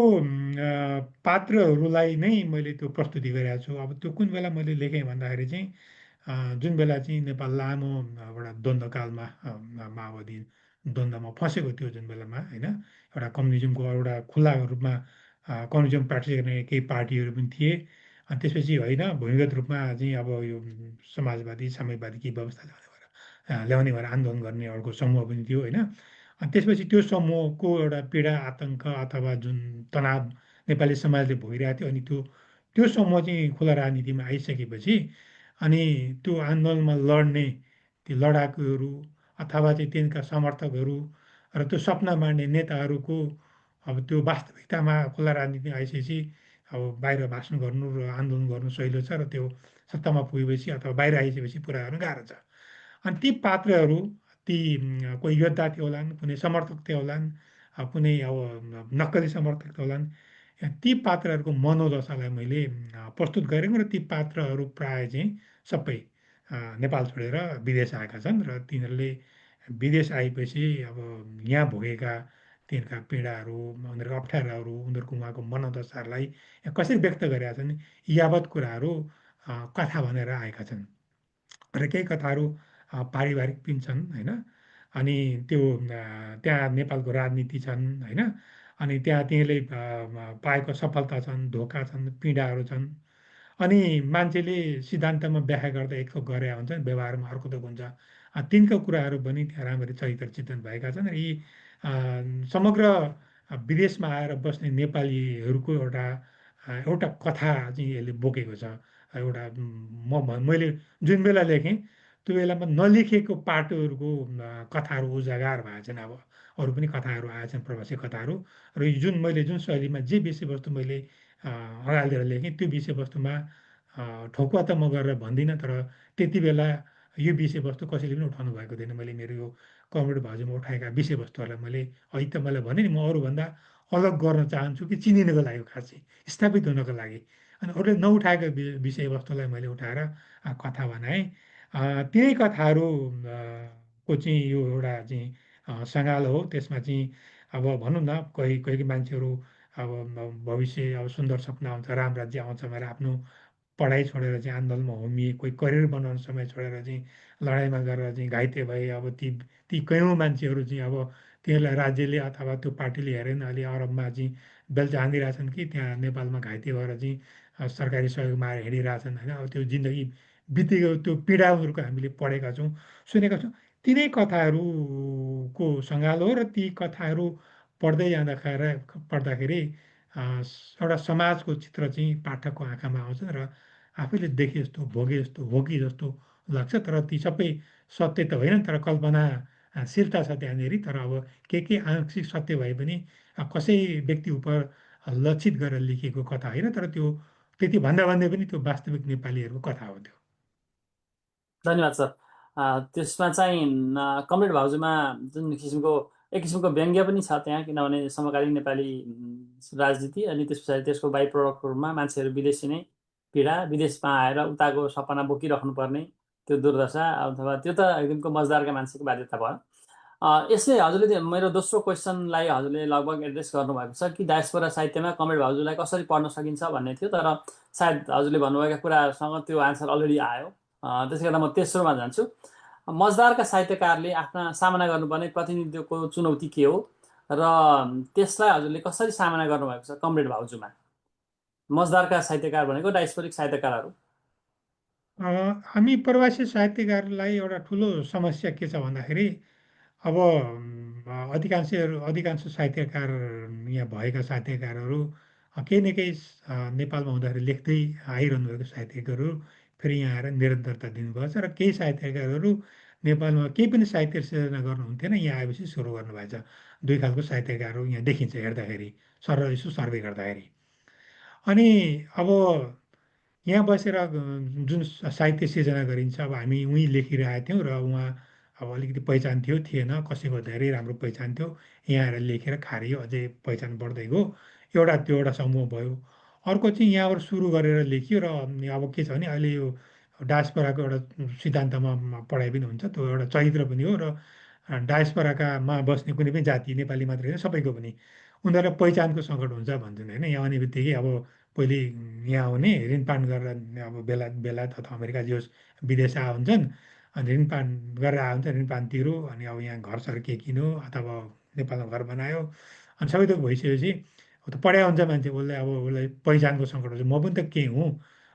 पात्रहरूलाई नै मैले त्यो प्रस्तुति गरेको छु। अब त्यो कुन बेला मैले लेखेँ भन्दाखेरि चाहिँ जुन बेला चाहिँ नेपाल लामो एउटा द्वन्द्वकालमा माओवादी द्वन्द्वमा फँसेको थियो जुन बेलामा होइन, एउटा कम्युनिजमको एउटा खुल्ला रूपमा कम्युनिजम प्र्याक्टिस गर्ने केही पार्टीहरू पनि थिए। अनि त्यसपछि होइन भूमिगत रूपमा चाहिँ अब यो समाजवादी साम्यवादी केही व्यवस्था ल्याउने भएर आन्दोलन गर्ने अर्को समूह पनि थियो होइन। अनि त्यसपछि त्यो समूहको एउटा पीडा आतङ्क अथवा जुन तनाव नेपाली समाजले भोगिरहेको थियो, अनि त्यो त्यो समूह चाहिँ खुला राजनीतिमा आइसकेपछि अनि त्यो आन्दोलनमा लड्ने ती लडाकुहरू अथवा चाहिँ तिनका समर्थकहरू र त्यो सपना मान्ने नेताहरूको अब त्यो वास्तविकतामा खुला राजनीतिमा आइसकेपछि अब बाहिर भाषण गर्नु र आन्दोलन गर्नु सहिलो छ, र त्यो सत्तामा पुगेपछि अथवा बाहिर आइसकेपछि पुरा गर्नु गाह्रो छ। अनि ती पात्रहरू ती कोही योद्धा थियो होलान्, कुनै समर्थक थियो होलान्, कुनै अब नक्कली समर्थक थियो होलान्। ती पात्रहरूको मनोदशालाई मैले प्रस्तुत गरेको, र ती पात्रहरू प्राय चाहिँ सबै नेपाल छोडेर विदेश आएका छन्, र तिनीहरूले विदेश आएपछि अब यहाँ भोगेका तिनका पीडाहरू, उनीहरूको अप्ठ्याराहरू, उनीहरूको उहाँको मनोदशाहरूलाई कसरी व्यक्त गरेका छन्, यावत कुराहरू कथा भनेर आएका छन्। र केही कथाहरू पारिवारिक पनि छन् होइन। अनि त्यो त्यहाँ नेपालको राजनीति छन् होइन। अनि त्यहाँ तिनीहरूले पाएको सफलता छन्, धोका छन्, पीडाहरू छन्। अनि मान्छेले सिद्धान्तमा व्याख्या गर्दा एक थोक गरे हुन्छ, व्यवहारमा अर्को थोक हुन्छ। तिनका कुराहरू पनि त्यहाँ राम्ररी चरित्र चित्रण भएका छन्, र यी समग्र विदेशमा आएर बस्ने नेपालीहरूको एउटा कथा चाहिँ यसले बोकेको छ। एउटा मैले जुन बेला लेखेँ त्यो बेलामा नलेखेको पाटोहरूको कथाहरू उजागर भएको छन्। अब अरू पनि कथाहरू आएछन्, प्रवासी कथाहरू। र यो मैले जुन शैलीमा जे विषयवस्तु मैले अँगालेर लेखेँ त्यो विषयवस्तुमा ठोकुवा त म गरेर भन्दिनँ, तर त्यति बेला यो विषयवस्तु कसैले पनि उठाउनु भएको थिएन। मैले मेरो यो कमरेड भाउजूमा उठाएका विषयवस्तुहरूलाई मैले अहिले त मैले भने नि, म अरूभन्दा अलग गर्न चाहन्छु कि चिनिनको लागि, खासै स्थापित हुनको लागि। अनि अरूले नउठाएको विषयवस्तुलाई मैले उठाएर कथा बनाएँ। त्यही कथाहरू को चाहिँ यो एउटा चाहिँ सङ्गालो हो। त्यसमा चाहिँ अब भनौँ न, कोही कोही मान्छेहरू अब भविष्य अब सुन्दर सपना आउँछ, राम राज्य आउँछ भनेर आफ्नो पढाइ छोडेर चाहिँ आन्दोलनमा होमिए, कोही करियर बनाउने समय छोडेर चाहिँ लडाइँमा गरेर चाहिँ घाइते भए। अब ती ती कयौँ मान्छेहरू चाहिँ अब तिनीहरूलाई राज्यले अथवा त्यो पार्टीले हेरेन, अहिले अरबमा चाहिँ बेल्चा हानिरहेछन् कि त्यहाँ नेपालमा घाइते भएर चाहिँ सरकारी सहयोगमा आएर हिँडिरहेछन् होइन। अब त्यो जिन्दगी बितेको त्यो पीडाहरूको हामीले पढेका छौँ, सुनेका छौँ। तिनै कथाहरूको सङ्गालो हो, र ती कथाहरू पढ्दाखेरि एउटा समाजको चित्र चाहिँ पाठकको आँखामा आउँछ, र आफैले देखे जस्तो, भोगे जस्तो, हो कि जस्तो लाग्छ। तर ती सबै सत्य त होइन, तर कल्पनाशीलता छ त्यहाँनिर। तर अब के आंशिक सत्य भए पनि कसै व्यक्ति उप लक्षित गरेर लेखिएको कथा होइन, तर त्यो त्यति भन्दा भन्दै पनि त्यो वास्तविक नेपालीहरूको कथा हो त्यो। धन्यवाद सर। त्यसमा चाहिँ कमरेड भाउजूमा जुन किसिमको एक किसिमको व्यङ्ग्य पनि छ त्यहाँ, किनभने समकालीन नेपाली राजनीति अनि त्यस पछाडि त्यसको बाइ प्रडक्टहरूमा मान्छेहरू विदेशी नै पीडा, विदेशमा आएर उताको सपना बोकिराख्नु पर्ने त्यो दुर्दशा, अथवा त्यो त एकदमको मजदारका मान्छेको बाध्यता भयो। यसले हजुरले मेरो दोस्रो क्वेसनलाई हजुरले लगभग एड्रेस गर्नुभएको छ कि डायस्पोरा साहित्यमा कमरेड भाउजूलाई कसरी पढ्न सकिन्छ भन्ने थियो, तर सायद हजुरले भन्नुभएका कुरासँग त्यो आन्सर अलरेडी आयो। त्यसै गर्दा म तेस्रोमा जान्छु। मजदारका साहित्यकारले आफ्ना सामना गर्नुपर्ने प्रतिनिधित्वको चुनौती के हो, र त्यसलाई हजुरले कसरी सामना गर्नुभएको छ कमरेड भाउजूमा? मजदारका साहित्यकार भनेको डायस्पोरिक साहित्यकारहरू। हामी प्रवासी साहित्यकारलाई एउटा ठुलो समस्या के छ भन्दाखेरि, अब अधिकांश साहित्यकार, यहाँ भएका साहित्यकारहरू केही न केही नेपालमा हुँदाखेरि लेख्दै आइरहनु भएको साहित्यकारहरू फेरि यहाँ आएर निरन्तरता दिनुभएको छ, र केही साहित्यकारहरू नेपालमा केही पनि साहित्य सिर्जना गर्नुहुन्थेन, यहाँ आएपछि सुरु गर्नुभएको छ। दुई खालको साहित्यकारहरू यहाँ देखिन्छ हेर्दाखेरि, यसो सर्वे गर्दाखेरि। अनि अब यहाँ बसेर जुन साहित्य सिर्जना गरिन्छ, अब हामी उहीँ लेखिरहेका थियौँ, र उहाँ अब अलिकति पहिचान थिएन, कसैको धेरै राम्रो पहिचान थियो। यहाँ आएर लेखेर खारियो, अझै पहिचान बढ्दै गयो। त्यो एउटा समूह भयो। अर्को चाहिँ यहाँबाट सुरु गरेर लेखियो, र अब के छ भने अहिले यो डायस्पोराको एउटा सिद्धान्तमा पढाइ पनि हुन्छ, त्यो एउटा चरित्र पनि हो। र डायस्पोराकामा बस्ने कुनै पनि जाति, नेपाली मात्रै होइन सबैको पनि उनीहरूलाई पहिचानको सङ्कट हुन्छ भन्छन् होइन। यहाँ आउने बित्तिकै अब पहिले यहाँ आउने ऋणपान गरेर, अब बेलायत अथवा अमेरिका जे होस् विदेश आए हुन्छन्, अनि ऋणपान गरेर आए हुन्छ, ऋणपान तिरो, अनि अब यहाँ घरसर के किन्यो अथवा नेपालमा घर बनायो, अनि सबै थोक भइसकेपछि त पढाइ हुन्छ मान्छे, उसलाई पहिचानको सङ्कट हुन्छ। म पनि त केही हुँ,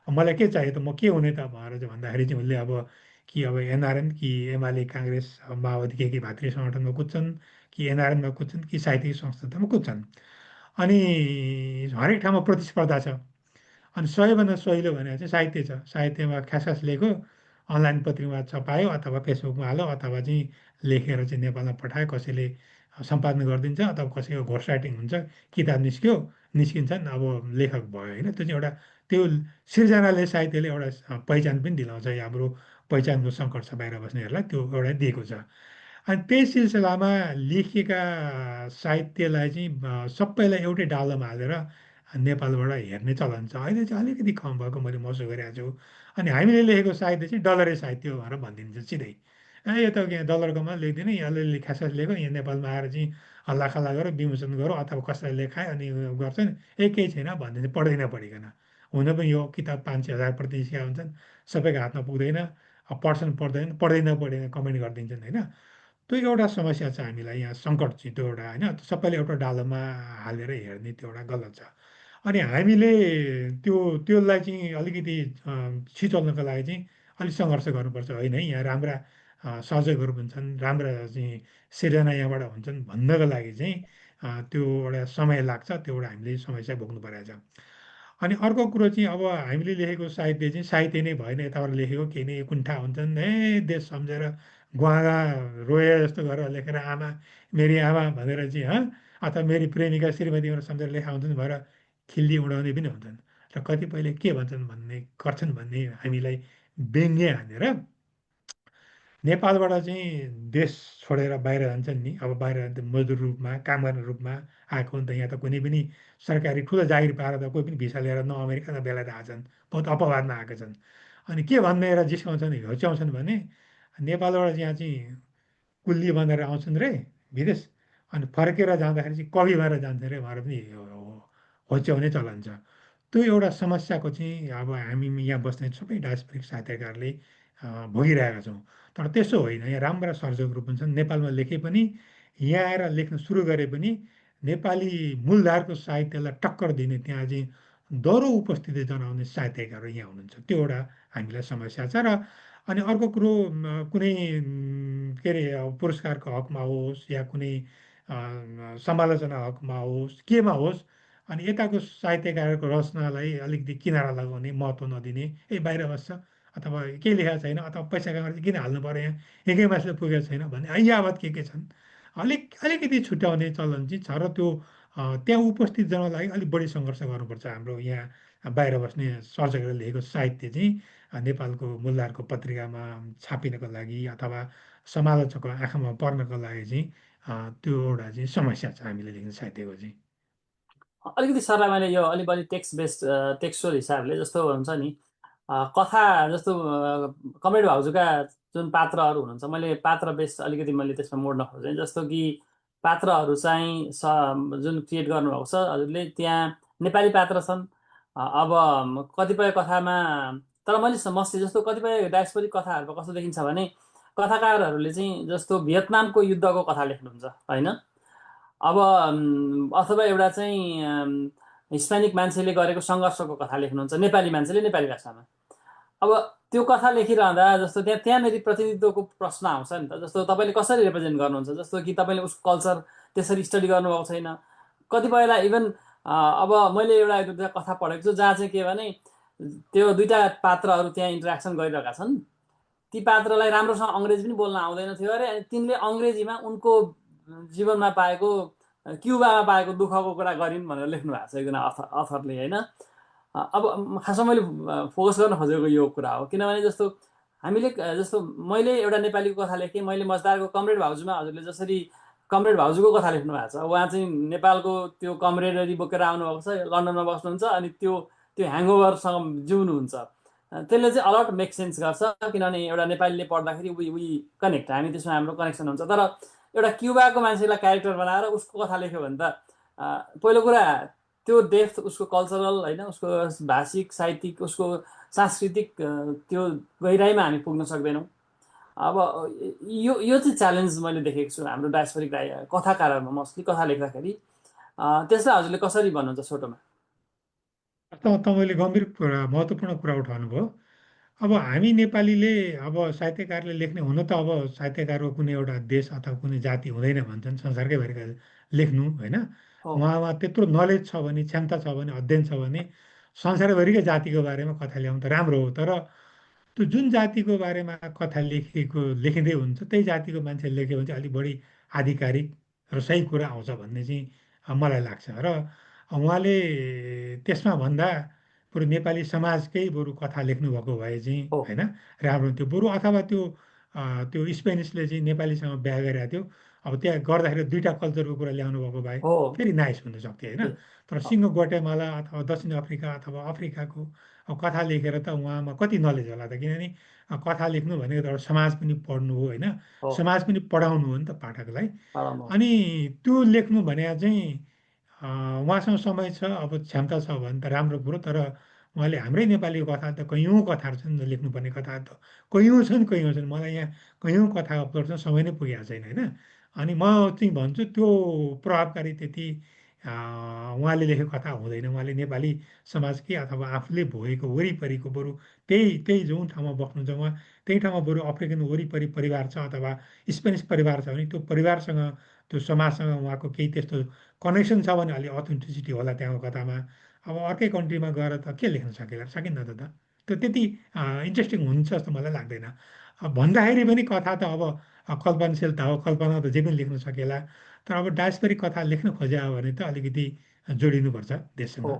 मलाई के चाहियो त, म के हुने त भनेर चाहिँ भन्दाखेरि चाहिँ उसले अब कि अब एनआरएन कि एमाले काङ्ग्रेस माओवादी के भातृ सङ्गठनमा कुद्छन्, कि एनआरएनमा कुद्छन्, कि साहित्यिक संस्थामा कुद्छन्। अनि हरेक ठाउँमा प्रतिस्पर्धा छ। अनि सबैभन्दा सजिलो भनेको चाहिँ साहित्य छ। साहित्यमा खास लेखो, अनलाइन पत्रिकामा छपायो अथवा फेसबुकमा हाल्यो, अथवा चाहिँ लेखेर चाहिँ नेपालमा पठायो, कसैले सम्पादन गरिदिन्छ, अथवा कसैको घोस्ट राइटिङ हुन्छ, किताब निस्किन्छन्, अब लेखक भयो होइन। त्यो चाहिँ एउटा त्यो सिर्जनाले, साहित्यले एउटा पहिचान पनि दिलाउँछ। हाम्रो पहिचानको सङ्कट छ बाहिर बस्नेहरूलाई, त्यो एउटा दिएको छ। अनि त्यही सिलसिलामा लेखिएका साहित्यलाई चाहिँ सबैलाई एउटै डालोमा हालेर नेपालबाट हेर्ने चलन छ। अहिले चाहिँ अलिकति कम भएको मैले महसुस गरिरहेको छु। अनि हामीले लेखेको साहित्य चाहिँ डलरे साहित्य हो भनेर भनिदिन्छ सिधै। यो त यहाँ डलरकोमा लेख्दैन, यहाँ अलिअलि खासखास लेख्यो, यहाँ नेपालमा आएर चाहिँ हल्लाखल्ला गरौँ, विमोचन गरौँ अथवा कसैलाई लेखायो अनि गर्छ नि, केही छैन भनिदिन्छ पढ्दैन पढिकन। हुन पनि यो किताब 500,000 प्रति सिका हुन्छन्, सबैको हातमा पुग्दैन। अब पढ्छन् पढ्दैन, पढ्दैन पढ्दैन कमेन्ट गरिदिन्छन् होइन। त्यो एउटा समस्या छ हामीलाई यहाँ, सङ्कट चाहिँ त्यो एउटा होइन। सबैले एउटा डालोमा हालेर हेर्ने त्यो एउटा गलत छ। अनि हामीले त्यो त्यसलाई चाहिँ अलिकति छिचोल्नको लागि चाहिँ अलिक सङ्घर्ष गर्नुपर्छ होइन है। यहाँ राम्रा सर्जकहरू पनि छन्, राम्रा चाहिँ सिर्जना यहाँबाट हुन्छन् भन्नको लागि चाहिँ त्यो एउटा समय लाग्छ, त्यो एउटा हामीले समस्या भोग्नु परेको छ। अनि अर्को कुरो चाहिँ अब हामीले लेखेको साहित्य चाहिँ साहित्य नै भएन, यताबाट लेखेको केही नै कुण्ठा हुन्छन्, देश सम्झेर गुवागा रोए जस्तो गरेर लेखेर आमा मेरी आमा भनेर चाहिँ अथवा मेरी प्रेमिका श्रीमती भनेर सम्झेर लेखा हुन्छन् भएर खिल्ली उडाउने पनि हुन्छन्। र कतिपयले के भन्छन् भन्ने गर्छन् भन्ने हामीलाई व्यङ्ग्य हानेर नेपालबाट चाहिँ देश छोडेर बाहिर जान्छन् नि, अब बाहिर जान्छ मजदुर रूपमा काम गर्ने रूपमा आएको नि त। यहाँ त कुनै पनि सरकारी ठुलो जागिर पाएर त कोही पनि भिसा लिएर न अमेरिका न बेलायत आएको छन्, बहुत अपवादमा आएका छन्। अनि के भनेर जिस्काउँछन् होच्याउँछन् भने नेपालबाट यहाँ चाहिँ कुल्ली बनेर आउँछन् रे विदेश, अनि फर्केर जाँदाखेरि चाहिँ कवि भएर जान्छन् रे भनेर पनि होच्याउने चलन छ। त्यो एउटा समस्याको चाहिँ अब हामी यहाँ बस्ने सबै डायस्पोरिक साहित्यकारले भोगिरहेका छौँ। तर त्यसो होइन, यहाँ राम्रा सर्जकहरू पनि छन्, नेपालमा लेखे पनि यहाँ आएर लेख्न सुरु गरे पनि नेपाली मूलधारको साहित्यलाई टक्कर दिने त्यहाँ चाहिँ दह्रो उपस्थिति जनाउने साहित्यकारहरू यहाँ हुनुहुन्छ, त्यो एउटा हामीलाई समस्या छ। र अनि अर्को कुरो कुनै के अरे पुरस्कारको हकमा होस् या कुनै समालोचना हकमा होस् केमा होस्, अनि यताको साहित्यकारको रचनालाई अलिकति किनारा लगाउने, महत्त्व नदिने, बाहिर बस्छ अथवा केही लेखेको छैन अथवा पैसा कमाएर चाहिँ किन हाल्नु पऱ्यो, यहाँ एकै मान्छेले पुगेको छैन भन्ने यावत के छन्, अलिकति छुट्याउने चलन चाहिँ छ। र त्यो त्यहाँ उपस्थित जनाउनको लागि अलिक बढी सङ्घर्ष गर्नुपर्छ। हाम्रो यहाँ बाहिर बस्ने सर्जकहरूले लेखेको साहित्य चाहिँ नेपालको मूलधारको पत्रिकामा छापिनको लागि अथवा समालोचकको आँखामा पर्नको लागि चाहिँ त्यो एउटा चाहिँ समस्या छ हामीले लेख्ने साहित्यको चाहिँ। अलिकति सरलाई मैले यो अलिक बढी टेक्स्ट बेस्ड टेक्स्चुअल हिसाबले जस्तो हुन्छ नि, कथा जस्तो कमरेड भाउजूका जुन पात्रहरू हुनुहुन्छ, मैले पात्र बेस्ड अलिकति मैले त्यसमा मोड्न खोजेँ। जस्तो कि पात्रहरू चाहिँ जुन क्रिएट गर्नुभएको छ हजुरले, त्यहाँ नेपाली पात्र छन्। अब कतिपय कथामा, तर मैले मस्ती जस्तो कतिपय डायस्पोरिक कथाहरूमा कस्तो देखिन्छ भने कथाकारहरूले चाहिँ जस्तो भियतनामको युद्धको कथा लेख्नुहुन्छ होइन। अब अथवा एउटा चाहिँ हिस्प्यानिक मान्छेले गरेको सङ्घर्षको कथा लेख्नुहुन्छ नेपाली मान्छेले नेपाली भाषामा। अब त्यो कथा लेखिरहँदा जस्तो त्यहाँनिर प्रतिनिधित्वको प्रश्न आउँछ नि त। जस्तो तपाईँले कसरी रिप्रेजेन्ट गर्नुहुन्छ, जस्तो कि तपाईँले उसको कल्चर त्यसरी स्टडी गर्नुभएको छैन। कतिपयलाई इभन अब मैले एउटा दुईवटा कथा पढेको छु जहाँ चाहिँ के भने त्यो दुईवटा पात्रहरू त्यहाँ इन्टरेक्सन गरिरहेका छन्, ती पात्रलाई राम्रोसँग अङ्ग्रेजी पनि बोल्न आउँदैन थियो अरे, अनि तिनले अङ्ग्रेजीमा उनको जीवनमा पाएको क्युबामा पाएको दुःखको कुरा गरिन् भनेर लेख्नु भएको छ एकजना अथरले होइन। अब खासमा मैले फोकस गर्न खोजेको यो कुरा हो, किनभने जस्तो हामीले जस्तो मैले एउटा नेपालीको कथा लेखेँ, मैले मजदारको कमरेड भाउजूमा हजुरले जसरी कमरेड भाउजूको कथा लेख्नु भएको छ, उहाँ चाहिँ नेपालको त्यो कमरेडरी बोकेर आउनुभएको छ, लन्डनमा बस्नुहुन्छ, अनि त्यो त्यो ह्याङओभरसँग जिउनुहुन्छ। त्यसले चाहिँ अलर्ट मेक सेन्स गर्छ, किनभने एउटा नेपालीले पढ्दाखेरि वी कनेक्ट, हामी त्यसमा हाम्रो कनेक्सन हुन्छ। तर एउटा क्युबाको मान्छेलाई क्यारेक्टर बनाएर उसको कथा लेख्यो भने त पहिलो कुरा त्यो डेप्थ, उसको कल्चरल होइन, उसको भाषिक साहित्यिक उसको सांस्कृतिक त्यो गहिराइमा हामी पुग्न सक्दैनौँ। अब यो चाहिँ च्यालेन्ज मैले देखेको छु हाम्रो डायस्पोरिक कथाकारहरूमा, मोस्टली कथा लेख्दाखेरि। त्यसलाई हजुरले कसरी भन्नुहुन्छ छोटोमा? तपाईँले गम्भीर कुरा, महत्त्वपूर्ण कुरा उठाउनु भयो। अब हामी नेपालीले अब साहित्यकारले लेख्ने, हुन त अब साहित्यकारको कुनै एउटा देश अथवा कुनै जाति हुँदैन भन्छन्, संसारकै भरिका लेख्नु होइन। हो उहाँमा त्यत्रो नलेज छ भने, क्षमता छ भने, अध्ययन छ भने संसारभरिकै जातिको बारेमा कथा ल्याउनु त राम्रो हो। तर त्यो जुन जातिको बारेमा कथा लेखिँदै हुन्छ त्यही जातिको मान्छे लेख्यो भने चाहिँ अलिक बढी आधिकारिक र सही कुरा आउँछ भन्ने चाहिँ मलाई लाग्छ। र उहाँले त्यसमा भन्दा बरु नेपाली समाजकै बरु कथा लेख्नुभएको भए चाहिँ हो होइन राम्रो हुन्थ्यो बरु। अथवा त्यो त्यो स्पेनिसले चाहिँ नेपालीसँग बिहा गरेको थियो, अब त्यहाँ गर्दाखेरि दुईटा कल्चरको कुरा ल्याउनु भएको भए हो फेरि नाइस हुन सक्थ्यो होइन। ए, तर अ, सिङ्गो ग्वाटेमाला अथवा दक्षिण अफ्रिका अथवा अफ्रिकाको अब कथा लेखेर त उहाँमा कति नलेज होला त, किनभने कथा लेख्नु भनेको त एउटा समाज पनि पढ्नु हो होइन, हो समाज पनि पढाउनु हो नि त पाठकलाई। पढाउनु अनि त्यो लेख्नु भने चाहिँ उहाँसँग समय छ, अब क्षमता छ भने त राम्रो कुरो। तर उहाँले हाम्रै नेपाली कथा त कैयौँ कथाहरू छन् लेख्नुपर्ने कथाहरू त कैयौँ छन् कैयौँ छन्, मलाई यहाँ कैयौँ कथा अपलोड छ, समय नै पुगेको छैन होइन। अनि म चाहिँ भन्छु त्यो प्रभावकारी त्यति उहाँले लेखेको कथा हुँदैन। उहाँले नेपाली समाजकै अथवा आफूले भोगेको वरिपरिको बरु त्यही त्यही जुन ठाउँमा बस्नुहुन्छ उहाँ त्यही ठाउँमा बरु अफ्रिकन वरिपरि परिवार छ अथवा स्पेनिस परिवार छ भने त्यो परिवारसँग त्यो समाजसँग उहाँको केही त्यस्तो कनेक्सन छ भने अलिक अथेन्टिसिटी होला त्यहाँको कथामा। अब अर्कै कन्ट्रीमा गएर त के लेख्न सकिएला, सकिन्न त त्यो त्यति इन्ट्रेस्टिङ हुन्छ जस्तो मलाई लाग्दैन। भन्दाखेरि पनि कथा त अब कल्पनाशील त हो, कल्पना त जे पनि लेख्न सकिएला। तर अब डायस्पोरिक कथा लेख्न खोज्या हो भने त अलिकति जोडिनुपर्छ देशसँग। हो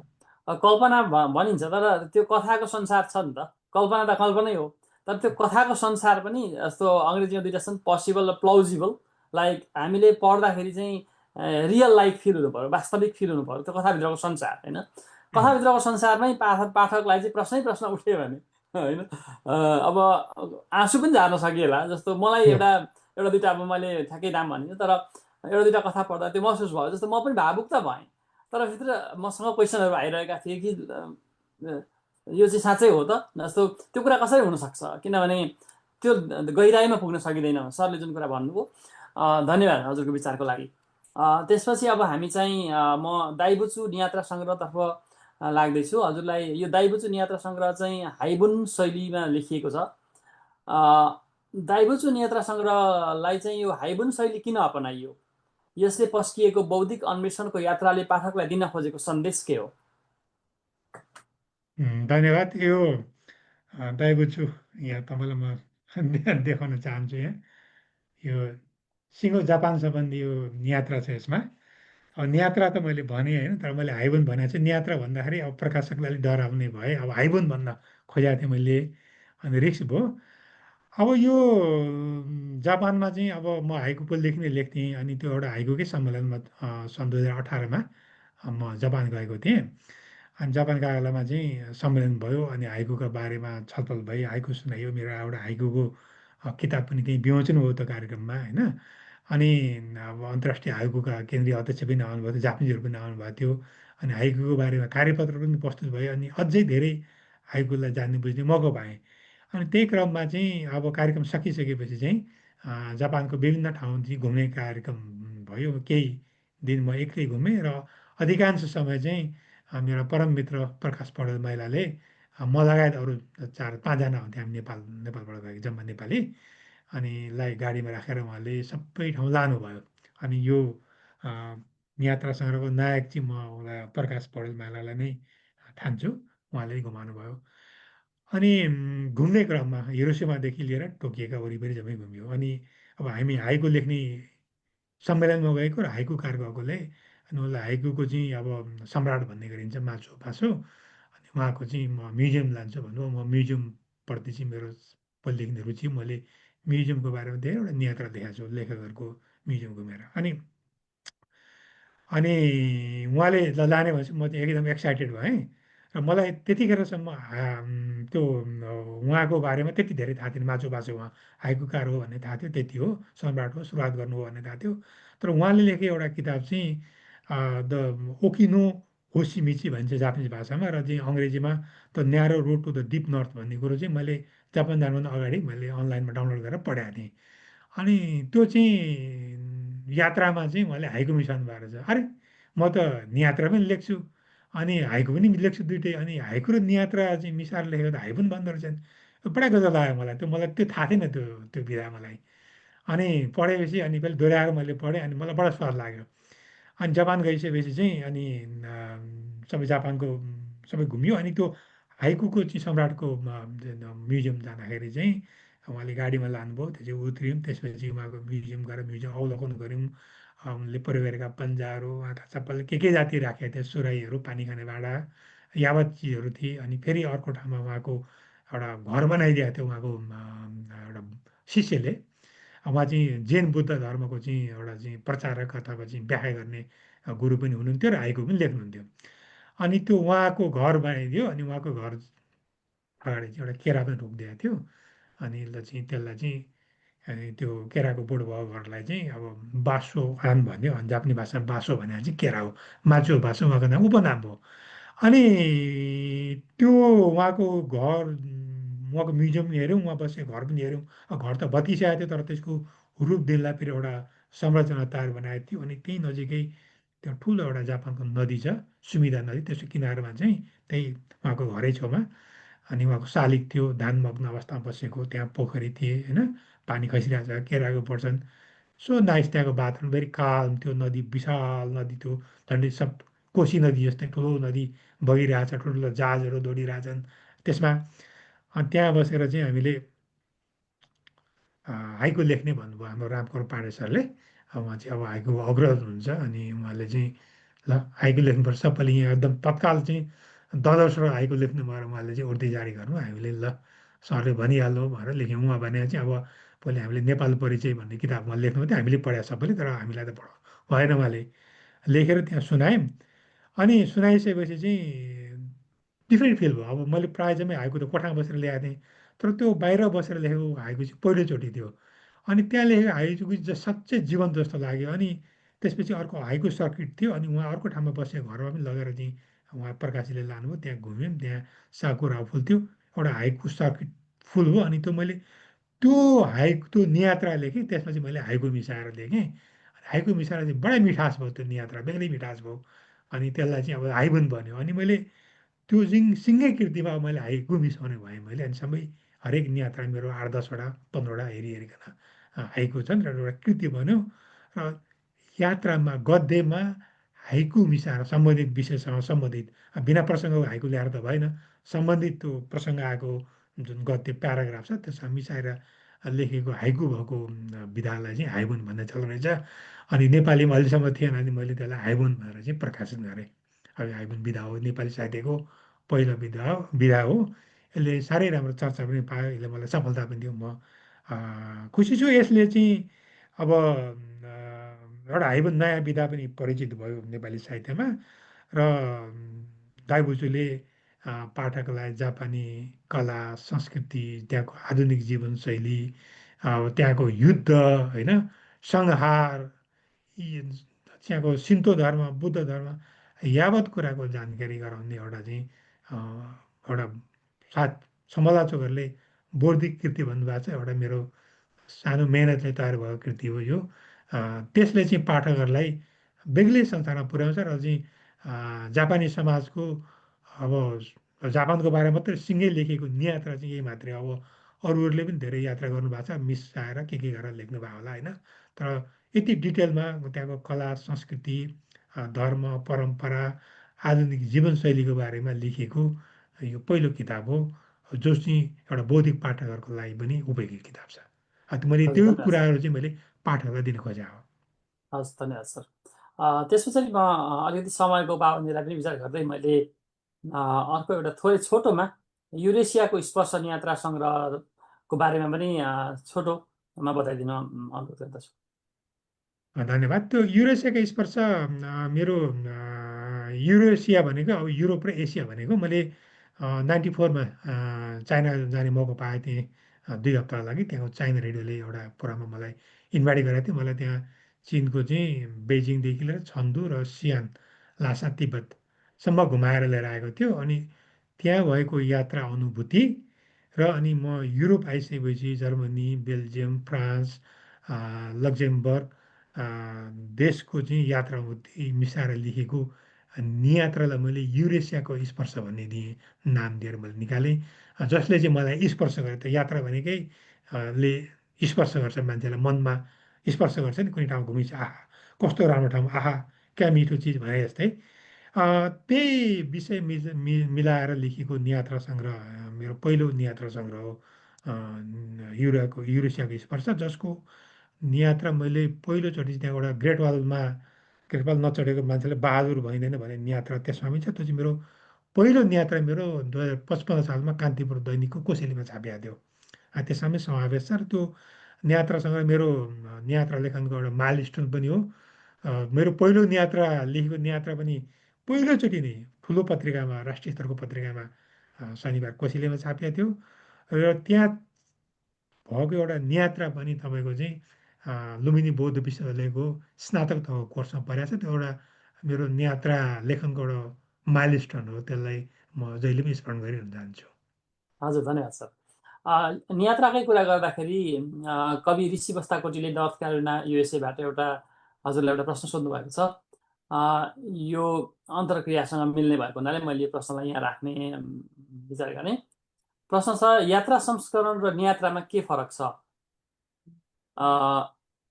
कल्पना भनिन्छ तर त्यो कथाको संसार छ नि त, कल्पना त कल्पनै हो। तर त्यो कथाको संसार पनि जस्तो अङ्ग्रेजीमा दुइटा छन्, पोसिबल र प्लाउजिबल। लाइक हामीले पढ्दाखेरि चाहिँ रियल लाइफ फिल हुनु पऱ्यो, वास्तविक फिल हुनु पऱ्यो त्यो कथाभित्रको संसार होइन। उम्, कथाभित्रको संसारमै पाठकलाई चाहिँ प्रश्नै प्रश्न उठ्यो भने होइन अब आँसु पनि झार्न सकिएला। जस्तो मलाई हो एउटा एउटा दुइटा अब मैले ठ्याक्कै नाम भनिनँ तर एउटा दुइटा कथा पढ्दा त्यो महसुस भयो। जस्तो म पनि भावुक त भएँ तर भित्र मसँग क्वेसनहरू आइरहेका थिए कि यो चाहिँ साँच्चै हो त, जस्तो त्यो कुरा कसरी हुनसक्छ, किनभने त्यो गहिराइमा पुग्न सकिँदैन सरले जुन कुरा भन्नुभयो। धन्यवाद हजुरको विचारको लागि। त्यसपछि अब हामी चाहिँ म दाइबुचु नियात्रा सङ्ग्रहतर्फ लाग्दैछु। हजुरलाई यो दाइबुचु नियात्रा सङ्ग्रह चाहिँ हाइबुन शैलीमा लेखिएको छ। दाइबुचु नियात्रा सङ्ग्रहलाई चाहिँ यो हाइबुन शैली किन अपनाइयो, यसले पस्किएको बौद्धिक अन्वेषणको यात्राले पाठकलाई दिन खोजेको सन्देश के हो? धन्यवाद। यो दाइबुच्चु यहाँ तपाईँलाई म देखाउन चाहन्छु यहाँ यो सिङ्गो जापान सम्बन्धी यो नियात्रा छ यसमा। अब नियात्रा त मैले भने होइन, तर मैले हाइबन भनेको चाहिँ नियात्रा भन्दाखेरि अब प्रकाशकलाई अलिक डराउने भए, अब हाइबन भन्न खोजेको थिएँ मैले, अनि रिक्स भयो। अब यो जापानमा चाहिँ अब म हाइकुको लेख्ने लेख्थेँ, अनि त्यो एउटा हाइकुकै सम्मेलनमा सन् 2018मा म जापान गएको थिएँ। अनि जापान गएको बेलामा चाहिँ सम्मेलन भयो, अनि हाइकुका बारेमा छलफल भयो, हाइकु सुनाइयो, मेरो एउटा हाइकुको किताब पनि त्यहीँ विमोचन भयो त्यो कार्यक्रममा होइन। अनि अब अन्तर्राष्ट्रिय हाइकुका केन्द्रीय अध्यक्ष पनि आउनुभएको थियो, जापानिजहरू पनि आउनुभएको थियो। अनि हाइकुको बारेमा कार्यपत्र पनि प्रस्तुत भयो, अनि अझै धेरै हाइकुलाई जान्ने बुझ्ने मौका पाएँ। अनि त्यही क्रममा चाहिँ अब कार्यक्रम सकिसकेपछि चाहिँ जापानको विभिन्न ठाउँ चाहिँ घुम्ने कार्यक्रम भयो। केही दिन म एक्लै घुमेँ र अधिकांश समय चाहिँ मेरो परम मित्र प्रकाश पौडेल महिलाले म लगायत अरू चार पाँचजना हुन्थ्यो हामी, नेपालबाट गएको जम्मा नेपाली, अनि लाई गाडीमा राखेर उहाँले सबै ठाउँ लानुभयो। अनि यो अ, यात्रा सङ्ग्रहको नायक चाहिँ म उसलाई प्रकाश पौडेल महिलालाई नै ठान्छु, उहाँले नै घुमाउनु भयो। अनि घुम्ने क्रममा हिरोसिमादेखि लिएर टोकियोका वरिपरि जम्मै घुम्यो। अनि अब हामी हाइकु लेख्ने सम्मेलनमा गएको र हाइकु कार गएकोले अनि उसलाई हाइकुको चाहिँ अब सम्राट भन्ने गरिन्छ माचो पासो। अनि उहाँको चाहिँ म म्युजियम लान्छु भन्नु, म म्युजियमप्रति चाहिँ मेरो पहिलेदेखि रुचि, मैले म्युजियमको बारेमा धेरैवटा नियत्र देखाएको छु लेखकहरूको म्युजियम घुमेर। अनि अनि उहाँले लाने भनेपछि म चाहिँ एकदम एक्साइटेड भएँ। र मलाई त्यतिखेरसम्म त्यो उहाँको बारेमा त्यति धेरै थाहा थिएन, माचो पासो उहाँ हाइकुकार हो भन्ने थाहा थियो, त्यति हो, सम्राट हो, सुरुवात गर्नु हो भन्ने थाहा थियो। तर उहाँले लेखेको एउटा किताब चाहिँ द ओकिनो होसिमिची भन्छ जापानिज भाषामा, र चाहिँ अङ्ग्रेजीमा the narrow road to the deep north भन्ने कुरो चाहिँ मैले जापान जानुभन्दा अगाडि मैले अनलाइनमा डाउनलोड गरेर पढाएको थिएँ। अनि त्यो चाहिँ यात्रामा चाहिँ उहाँले हाइकु मिसाउनु भएको रहेछ। अरे म त नियात्रा पनि लेख्छु अनि हाइकु पनि लेख्छु दुइटै, अनि हाइकु र नियात्रा चाहिँ मिसाएर लेखेको त हाइकु पनि भन्दो रहेछ नि। पुरा गजब लाग्यो मलाई त्यो थाहा थिएन त्यो त्यो विधा मलाई। अनि पढेपछि अनि फेरि दोहोऱ्याएर मैले पढेँ, अनि मलाई बडा स्वाद लाग्यो। अनि जापान गइसकेपछि चाहिँ अनि सबै जापानको सबै घुमियो। अनि त्यो हाइकुको चाहिँ सम्राटको म्युजियम जाँदाखेरि चाहिँ उहाँले गाडीमा लानुभयो, त्यो चाहिँ उत्रियौँ। त्यसपछि उहाँको म्युजियम गएर म्युजियम अवलोकन गऱ्यौँ। उनले परिवारका पन्जाहरू, उहाँका चप्पल के जाति राखेका थिए, सुराहीहरू, पानी खाने भाँडा, यावत चिजहरू थिए। अनि फेरि अर्को ठाउँमा उहाँको एउटा घर बनाइदिएको थियो उहाँको एउटा शिष्यले। उहाँ चाहिँ जैन बुद्ध धर्मको चाहिँ एउटा चाहिँ प्रचारक अथवा चाहिँ व्याख्या गर्ने गुरु पनि हुनुहुन्थ्यो र हाइकु पनि लेख्नुहुन्थ्यो। अनि त्यो उहाँको घर बनाइदियो अनि उहाँको घर अगाडि चाहिँ एउटा केरा पनि रोपिदिएको थियो। अनि त्यसलाई चाहिँ त्यो केराको बुढो भएको घरलाई चाहिँ अब बासो आन भन्यो। अनि जापानी भाषामा बासो भने चाहिँ केरा हो। माचो भाषा उहाँको नाम उपनाम हो। अनि त्यो उहाँको घर उहाँको म्युजियम पनि हेऱ्यौँ, उहाँ बसेको घर पनि हेऱ्यौँ। घर त भत्किसकेको थियो तर त्यसको रूप दिनलाई फेरि एउटा संरचना तयार बनाएको थियो। अनि त्यही नजिकै त्यो ठुलो एउटा जापानको नदी छ, सुमिदा नदी, त्यसको किनारमा चाहिँ त्यही उहाँको घरै छेउमा अनि उहाँको शालिग थियो, धान मग्न अवस्थामा बसेको, त्यहाँ पोखरी थिए होइन, पानी खसिरहेको छ, केराको पर्छन्। सो नाइस, त्यहाँको वातावरण भेरी काल्म, त्यो नदी विशाल नदी थियो, झन्डै सब कोशी नदी जस्तै ठुलो नदी बगिरहेछ, ठुल्ठुलो जहाजहरू दौडिरहेछन् त्यसमा। अनि त्यहाँ बसेर चाहिँ हामीले हाइकु लेख्ने भन्नुभयो हाम्रो रामकुमार पाँडे सरले। उहाँ चाहिँ अब हाइकु अग्रज हुनुहुन्छ अनि उहाँले चाहिँ ल हाइकु लेख्नुपर्छ सबैले यहाँ एकदम तत्काल चाहिँ ददर्स र हाइकु लेख्नु भएर उहाँले चाहिँ उर्दी जारी गर्नु। हामीले ल सरले भनिहाल्नु भनेर लेख्यौँ। उहाँ भने चाहिँ अब पहिले हामीले नेपाल परिचय भन्ने किताबमा लेख्नु थियो, हामीले पढायो सबैले, तर हामीलाई त पढ भएन। उहाँले लेखेर त्यहाँ सुनायौँ। अनि सुनाइसकेपछि चाहिँ डिफ्रेन्ट फिल भयो। अब मैले प्रायः चाहिँ हाइकु त कोठामा बसेर ल्याएको थिएँ, तर त्यो बाहिर बसेर लेखेको हाइकु चाहिँ पहिलोचोटि थियो। अनि त्यहाँ लेखेको हाइकु चाहिँ साँच्चै जीवन्त जस्तो लाग्यो। अनि त्यसपछि अर्को हाइकु सर्किट थियो अनि उहाँ अर्को ठाउँमा बसेको घरमा पनि लगेर चाहिँ उहाँ प्रकाशीले लानुभयो, त्यहाँ घुम्यौँ, त्यहाँ साकुरा फुल थियो, एउटा हाइकु सर्किट फुल हो। अनि त्यो मैले त्यो त्यो नियात्रा लेखेँ, त्यसपछि मैले हाइकु मिसाएर लेखेँ। हाइकु मिसाएर चाहिँ बडा मिठास भयो, त्यो नियात्रा बेग्लै मिठास भयो। अनि त्यसलाई चाहिँ अब हाइबन भन्यो। अनि मैले त्यो सिङ्गै कृतिमा अब मैले हाइकु मिसाउने भएँ मैले। अनि सबै हरेक नियात्रा मेरो 8-10वटा 15वटा हेरिकन हाइकु छन् र एउटा कृति बन्यो। र यात्रामा गद्यमा हाइकु मिसाएर सम्बन्धित विषयसँग सम्बन्धित, बिना प्रसङ्गको हाइकु ल्याएर त भएन, सम्बन्धित त्यो प्रसङ्ग आएको जुन गद्य प्याराग्राफ छ त्यसमा मिसाएर लेखेको हाइकु भएको विधालाई चाहिँ हाइबन भन्ने चल्दो रहेछ। अनि नेपालीमा अहिलेसम्म थिएन, अनि मैले त्यसलाई हाइबन भनेर चाहिँ प्रकाशित गरेँ। अब हाइबन विधा हो, नेपाली साहित्यको पहिलो विधा हो। यसले साह्रै राम्रो चर्चा पनि पायो, यसले मलाई सफलता पनि दियो। म खुसी छु यसले चाहिँ अब एउटा हाइबन नयाँ विधा पनि परिचित भयो नेपाली साहित्यमा। र दाइबोजूले पाठकलाई जापानी कला संस्कृति, त्यहाँको आधुनिक जीवनशैली, त्यहाँको युद्ध होइन, संहार, यी त्यहाँको सिन्तो धर्म, बुद्ध धर्म, यावत कुराको जानकारी गराउने एउटा चाहिँ एउटा साथ समालोचकहरूले बौद्धिक कृति भन्नुभएको छ, एउटा मेरो सानो मेहनतले तयार भएको कृति हो यो। त्यसले चाहिँ पाठकहरूलाई बेग्लै संसारमा पुर्याउँछ र चाहिँ जापानी समाजको अब जापानको बारेमा मात्रै सिङ्गै लेखेको नियात्रा चाहिँ यही मात्रै। अब अरूहरूले पनि धेरै यात्रा गर्नुभएको छ, मिसाएर के गरेर लेख्नु भएको होला होइन। तर यति डिटेलमा त्यहाँको कला संस्कृति, धर्म परम्परा, आधुनिक जीवनशैलीको बारेमा लेखिएको यो पहिलो किताब हो, जो चाहिँ एउटा बौद्धिक पाठकहरूको लागि पनि उपयोगी किताब छ। मैले हजुर, त्यो धन्यवाद सर। कुराहरू चाहिँ मैले पाठकलाई दिन खोजेँ हो। हस्, धन्यवाद सर। त्यस पछाडि म अलिकति समयको पाबन्दीलाई पनि विचार गर्दै मैले अर्को एउटा थोरै छोटोमा युरेसियाको स्पर्शन यात्रा सङ्ग्रहको बारेमा पनि छोटोमा बताइदिन अनुरोध गर्दछु। धन्यवाद। त्यो युरेसियाको स्पर्श मेरो युरेसिया भनेको अब युरोप र एसिया भनेको मैले 94मा चाइना जाने मौका पाएको थिएँ 2 हप्ताको लागि। त्यहाँको चाइना रेडियोले एउटा प्रोग्राममा मलाई इन्भाइट गरेको थियो। मलाई त्यहाँ चिनको चाहिँ बेजिङदेखि लिएर छन्धु र सियान, लासा, तिब्बतसम्म घुमाएर लिएर आएको थियो। अनि त्यहाँ भएको यात्रा अनुभूति र अनि म युरोप आइसकेपछि जर्मनी, बेल्जियम, फ्रान्स, लक्जमबर्ग देशको चाहिँ यात्रा अनुभूति मिसाएर लेखेको नियात्रालाई मैले युरेसियाको स्पर्श भन्ने दिएँ, नाम दिएर मैले निकालेँ। जसले चाहिँ मलाई स्पर्श गरे। त यात्रा भनेकै ले स्पर्श गर्छ मान्छेलाई, मनमा स्पर्श गर्छ नि। कुनै ठाउँ घुमिन्छ, आहा कस्तो राम्रो ठाउँ, आहा क्या मिठो चिज भने जस्तै। त्यही विषय मिलाएर लेखिएको नियात्रा सङ्ग्रह मेरो पहिलो नियात्रा सङ्ग्रह हो, युरेसियाको स्पर्श, जसको नियात्रा मैले पहिलोचोटि त्यहाँ एउटा ग्रेट वाल नचढेको मान्छेले बहादुर भइँदैन भन्ने नियात्रा त्यसमा पनि छ। त्यो चाहिँ मेरो पहिलो नियात्रा मेरो 2055 सालमा कान्तिपुर दैनिकको कोसेलीमा छापिएको थियो। त्यसमा पनि समावेश छ। र त्यो नियात्रासँग मेरो नियात्रा लेखनको एउटा माइलस्टोन पनि हो। मेरो पहिलो नियात्रा लेखेको नियात्रा पनि पहिलोचोटि नै ठुलो पत्रिकामा, राष्ट्रिय स्तरको पत्रिकामा शनिबार कोसेलीमा छापिएको थियो। र त्यहाँ भएको एउटा नियात्रा पनि तपाईँको चाहिँ लुम्बिनी बौद्ध विश्वविद्यालयको स्नातक तहको कोर्समा परेको छ। त्यो एउटा मेरो नियात्रा लेखनको एउटा माइलस्टोन हो। त्यसलाई म जहिले पनि स्मरण गरिरहन चाहन्छु। हजुर, धन्यवाद सर। नियात्राकै कुरा गर्दाखेरि कवि ऋषि बस्ताकोटीले नर्थ क्यारोलिना युएसएबाट हजुरलाई एउटा प्रश्न सोध्नु भएको छ। यो अन्तर्क्रियासँग मिल्ने भएको हुनाले मैले यो प्रश्नलाई यहाँ राख्ने विचार गरेँ। प्रश्न छ, यात्रा संस्करण र नियात्रामा के फरक छ?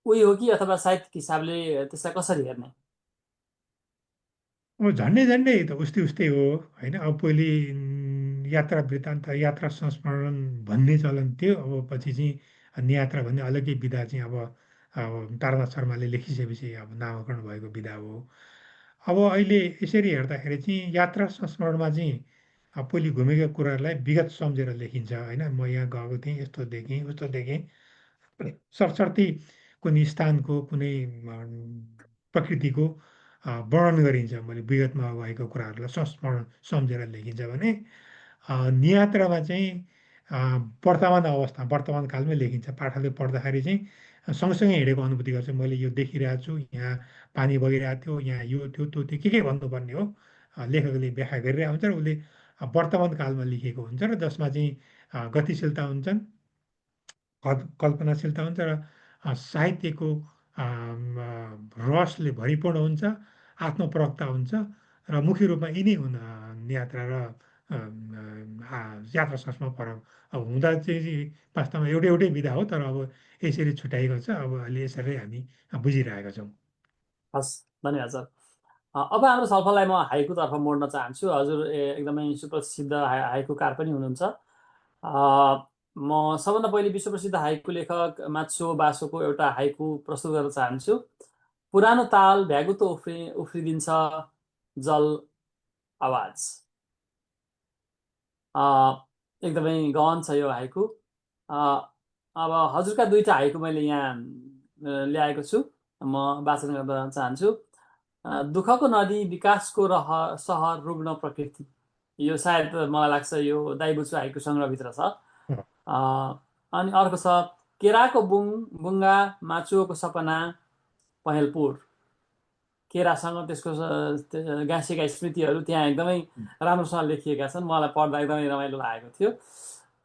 उही हो कि अथवा साहित्यिक हिसाबले त्यसलाई कसरी हेर्ने? अब झन्डै झन्डै त उस्तै उस्तै हो होइन। अब पहिले यात्रा वृत्तान्त, यात्रा संस्मरण भन्ने चलन थियो। अब पछि चाहिँ नियात्रा भन्ने अलग्गै विधा चाहिँ अब तारानाथ शर्माले लेखिसकेपछि अब नामाकरण भएको विधा हो। अब अहिले यसरी हेर्दाखेरि चाहिँ यात्रा संस्मरणमा चाहिँ पहिले घुमेका कुराहरूलाई विगत सम्झेर लेखिन्छ होइन। म यहाँ गएको थिएँ, यस्तो देखेँ, उस्तो देखेँ, सरसर्ती कुनै स्थानको कुनै प्रकृतिको वर्णन गरिन्छ। मैले विगतमा भएको कुराहरूलाई संस्मरण सम्झेर लेखिन्छ भने नियात्रामा चाहिँ वर्तमान अवस्था, वर्तमान कालमै लेखिन्छ। पाठकले पढ्दाखेरि चाहिँ सँगसँगै हिँडेको अनुभूति गर्छ। मैले यो देखिरहेको छु, यहाँ पानी बगिरहेको थियो, यहाँ यो थियो, त्यो थियो, के भन्नुपर्ने हो लेखकले व्याख्या गरिरहेको हुन्छ र उसले वर्तमान कालमा लेखिएको हुन्छ र जसमा चाहिँ गतिशीलता हुन्छन्, कल्पनाशीलता हुन्छ र साहित्यको रसले भरिपूर्ण हुन्छ, आत्मपरकता हुन्छ र मुख्य रूपमा यिनै हुन् यात्रा र यात्रा संस्मरण फरक। अब हुँदा चाहिँ वास्तवमा एउटै एउटै विधा हो, तर अब यसरी छुट्याइएको छ। अब अहिले यसरी हामी बुझिरहेका छौँ। हस्, धन्यवाद सर। अब हाम्रो छलफललाई म हाइकुतर्फ मोड्न चाहन्छु। हजुर एकदमै सुप्रसिद्ध हाइकुकार पनि हुनुहुन्छ। म सबभन्दा पहिले विश्वप्रसिद्ध हाइकु लेखक मात्सुओ बासोको एउटा हाइकु प्रस्तुत गर्न चाहन्छु। पुरानो ताल भ्यागुतो उफ्रिदिन्छ जल आवाज। एकदमै गहन छ यो हाइकु। अब हजुरका दुईटा हाइकु मैले यहाँ ल्याएको छु, म वाचन गर्न चाहन्छु। दुःखको नदी, विकासको सहर, रुग्ण प्रकृति। यो सायद मलाई लाग्छ यो दाइबुचु हाइकु सङ्ग्रहभित्र छ। अनि अर्को छ, केराको बुङ्गा, माचुओको सपना, पहेँलपुर। केरासँग त्यसको गाँसिएका स्मृतिहरू त्यहाँ एकदमै राम्रोसँग लेखिएका छन्। मलाई पढ्दा एकदमै रमाइलो लागेको थियो।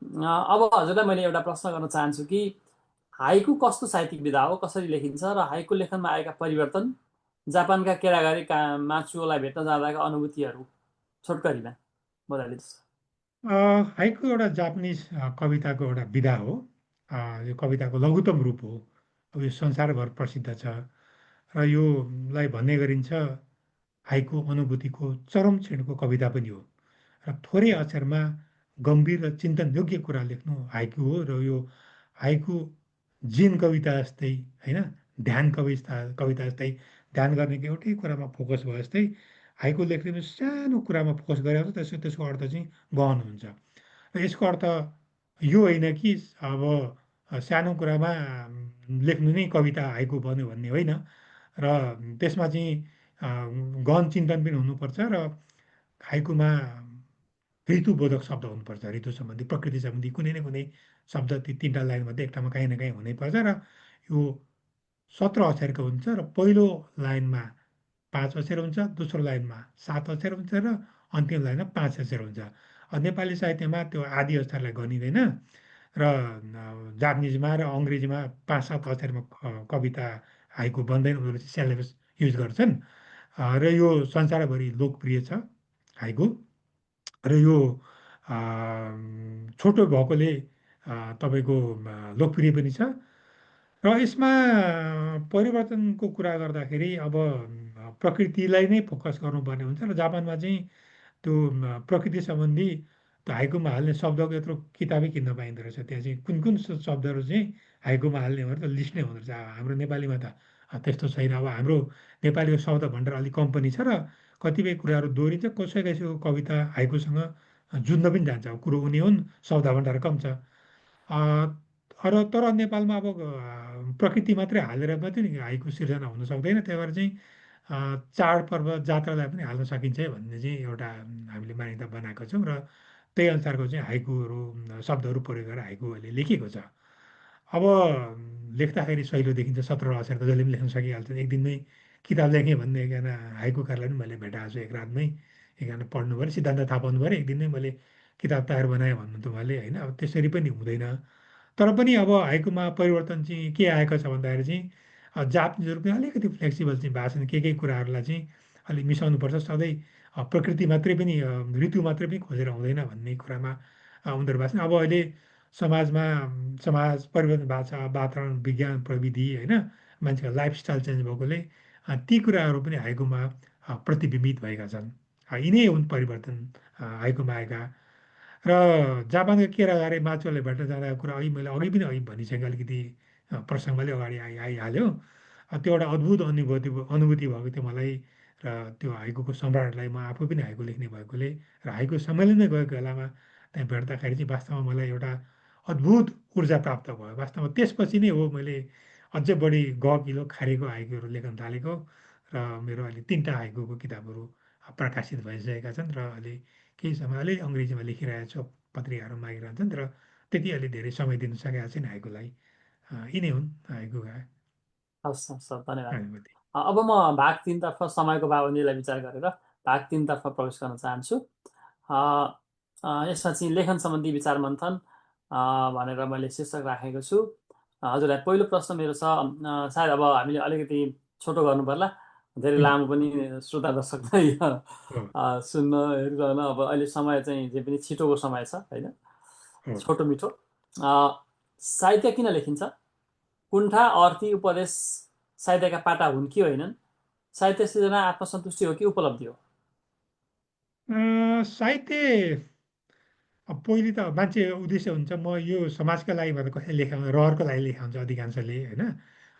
अब हजुरलाई मैले एउटा प्रश्न गर्न चाहन्छु कि हाइकु कस्तो साहित्यिक विधा हो, कसरी लेखिन्छ र हाइकु लेखनमा आएका परिवर्तन, जापानका केरागारी माचुओलाई भेट्न जाँदाका अनुभूतिहरू छोटकरीमा बताइदिनुहोस्। हाइकु एउटा जापानिज कविताको एउटा विधा हो। यो कविताको लघुतम रूप हो। अब यो संसारभर प्रसिद्ध छ र योलाई भन्ने गरिन्छ हाइकु अनुभूतिको चरम क्षणको कविता पनि हो र थोरै अक्षरमा गम्भीर र चिन्तन योग्य कुरा लेख्नु हाइकु हो। र यो हाइकु जिन कविता जस्तै होइन, ध्यान कविता जस्तै ध्यान गर्ने कि एउटै कुरामा फोकस भयो जस्तै हाइकु लेख्ने पनि सानो कुरामा फोकस गरेको छ। त्यसको अर्थ चाहिँ गहन हुन्छ। र यसको अर्थ यो होइन कि अब सानो कुरामा लेख्नु नै कविता हाइकु बन्यो भन्ने होइन। र त्यसमा चाहिँ गहन चिन्तन पनि हुनुपर्छ र हाइकुमा ऋतुबोधक शब्द हुनुपर्छ। ऋतु सम्बन्धी, प्रकृति सम्बन्धी कुनै न कुनै शब्द ती तिनवटा लाइनमध्ये एकटामा काहीँ न काहीँ हुनैपर्छ। र यो 17 अक्षरको हुन्छ र पहिलो लाइनमा 5 अक्षर हुन्छ, दोस्रो लाइनमा 7 अक्षर हुन्छ र अन्तिम लाइनमा 5 अक्षर हुन्छ। नेपाली साहित्यमा त्यो आदि अक्षरलाई गनिँदैन र जापानिजमा र अङ्ग्रेजीमा 5-7 अक्षरमा कविता हाइकु बन्दैन। उनीहरूले चाहिँ सिलेबस युज गर्छन् र यो संसारभरि लोकप्रिय छ हाइकु। र यो छोटो भएकोले तपाईँको लोकप्रिय पनि छ। र यसमा परिवर्तनको कुरा गर्दाखेरि अब प्रकृतिलाई नै फोकस गर्नुपर्ने हुन्छ र जापानमा चाहिँ त्यो प्रकृति सम्बन्धी त्यो हाइकुमा हाल्ने शब्दको यत्रो किताबै किन्न पाइँदो रहेछ। त्यहाँ चाहिँ कुन कुन शब्दहरू चाहिँ हाइकुमा हाल्ने भनेर त लिस्ट नै हुँदो रहेछ। हाम्रो नेपालीमा त त्यस्तो छैन। अब हाम्रो नेपालीको शब्द भण्डार अलिक कम पनि छ र कतिपय कुराहरू दोहोरिन्छ। कसै कसैको कविता हाइकुसँग जुझ्न पनि जान्छ। अब कुरो उनी हुन्, शब्द भण्डार कम छ। र तर नेपालमा अब प्रकृति मात्रै हालेर मात्रै नि हाइकु सिर्जना हुन सक्दैन, त्यही भएर चाहिँ चाडपर्व जात्रालाई पनि हाल्न सकिन्छ है भन्ने चाहिँ एउटा हामीले मान्यता बनाएको छौँ र त्यही अनुसारको चाहिँ हाइकुहरू शब्दहरू प्रयोग गरेर हाइकु अहिले लेखिएको छ। अब लेख्दाखेरि सहिलो देखिन्छ, 17 अक्षर त जसले पनि लेख्न सकिहाल्छ। एक दिनमै किताब लेखेँ भन्ने एकजना हाइकुकारलाई पनि मैले भेटाएको छु, एक रातमै एकजना पढ्नु पऱ्यो, सिद्धान्त थाहा पाउनु पऱ्यो, एक दिनमै मैले किताब तयार बनाएँ भन्नु त उहाँले होइन। अब त्यसरी पनि हुँदैन। तर पनि अब हाइकुमा परिवर्तन चाहिँ के आएको छ भन्दाखेरि चाहिँ जापनिजहरू पनि अलिकति फ्लेक्सिबल चाहिँ भएको छन्, के कुराहरूलाई चाहिँ अलिक मिसाउनुपर्छ। सधैँ प्रकृति मात्रै पनि ऋतु मात्रै पनि खोजेर हुँदैन भन्ने कुरामा उनीहरू भएको छन्। अब अहिले समाजमा समाज परिवर्तन भएको छ, वातावरण विज्ञान प्रविधि होइन, मान्छेको लाइफस्टाइल चेन्ज भएकोले ती कुराहरू पनि हाइकुमा प्रतिबिम्बित भएका छन्। यिनै हुन् परिवर्तन हाइकुमा आएका। र जापानको केरागारे माचुले भेट्न जाँदाको कुरा अघि मैले अघि पनि भनिसकेँ, अलिकति प्रसङ्गले अगाडि आइहाल्यो। त्यो एउटा अद्भुत अनुभूति भएको थियो मलाई। र त्यो हाइकुको सम्राटलाई म आफू पनि हाइकु लेख्ने भएकोले र हाइकु सम्मेलनमै गएको बेलामा त्यहाँ भेट्दाखेरि चाहिँ वास्तवमा मलाई एउटा अद्भुत ऊर्जा प्राप्त भयो। वास्तवमा त्यसपछि नै हो मैले अझै बढी गहकिलो खारिएको हाइकुहरू लेख्न थालेको। र मेरो अहिले 3टा हाइकुको किताबहरू प्रकाशित भइसकेका छन् र अहिले केही समय अलि अङ्ग्रेजीमा लेखिरहेको छु, पत्रिकाहरू मागिरहन्छन् र त्यति अलि धेरै समय दिन सकेको छैन हाइकुलाई। यिनै हुन् हाइकुका हवस् हवस् सर, धन्यवाद। अनुभूति। अब म भाग 3तर्फ समयको पाबन्दीलाई विचार गरेर भाग 3तर्फ प्रवेश गर्न चाहन्छु। अ, यसमा चाहिँ लेखन सम्बन्धी विचार मन्थन भनेर मैले शीर्षक राखेको छु। हजुरलाई पहिलो प्रश्न मेरो छ, सायद अब हामीले अलिकति छोटो गर्नु पर्ला, धेरै हुन्छ। लामो पनि श्रोता दर्शकलाई हो सुन्न हेरिरहन। अब अहिले समय चाहिँ जे पनि छिटोको समय छ होइन, हो छोटो मिठो। साहित्य किन लेखिन्छ? कुण्ठा, अर्थी, उपदेश साहित्यका पाटा हुन् कि होइनन्? साहित्य सृजना आत्मसन्तुष्टि हो कि उपलब्धि हो? साहित्य अब पहिले त मान्छे उद्देश्य हुन्छ म यो समाजका लागि भनेर कसैले लेखा हुन्छ, रहरको लागि लेखा हुन्छ अधिकांशले होइन।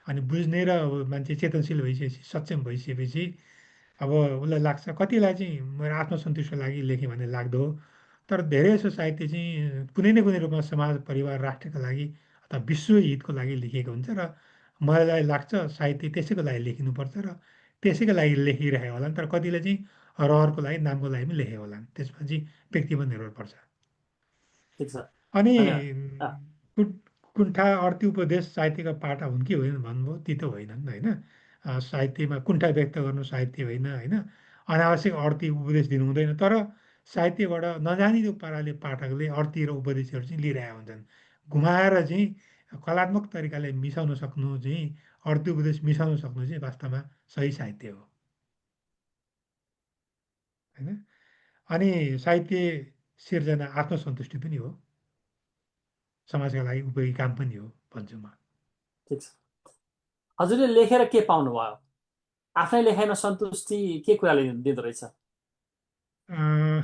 अनि बुझ्ने र अब मान्छे चेतनशील भइसकेपछि, सक्षम भइसकेपछि अब उसलाई लाग्छ, कतिलाई चाहिँ मेरो आत्मसन्तुष्टिको लागि लेखेँ भन्ने लाग्दो हो। तर धेरै जसो साहित्य चाहिँ कुनै न कुनै रूपमा समाज परिवार राष्ट्रका लागि अथवा विश्व हितको लागि लेखिएको हुन्छ। र मलाई लाग्छ साहित्य त्यसैको लागि लेखिनुपर्छ र त्यसैको लागि लेखिरहेको होला। तर कतिले चाहिँ रहरको लागि नामको लागि पनि लेखेको होला, त्यसमा चाहिँ व्यक्तिमा निर्भर पर्छ। ठिक छ, अनि धन्यवाद। कुन- कुण्ठा अर्थी उपदेश साहित्यका पाटा हुन् कि होइन भन्नुभयो, ती त होइनन् होइन। साहित्यमा कुण्ठा व्यक्त गर्नु साहित्य होइन होइन। अनावश्यक अर्थी उपदेश दिनु हुँदैन। तर साहित्यबाट नजानिदो पाराले पाठकले अर्थी र उपदेशहरू चाहिँ लिइरहेका हुन्छन्। घुमाएर चाहिँ कलात्मक तरिकाले मिसाउन सक्नु चाहिँ अर्थी उपदेश मिसाउन सक्नु चाहिँ वास्तवमा सही साहित्य हो होइन। अनि साहित्य सिर्जना आत्मसन्तुष्टि पनि हो, समाजका लागि उपयोगी काम पनि हो भन्छु म। ठिक छ। हजुरले लेखेर के पाउनुभयो? आफ्नै लेखाइमा सन्तुष्टि के कुराले दिँदो रहेछ? अँ,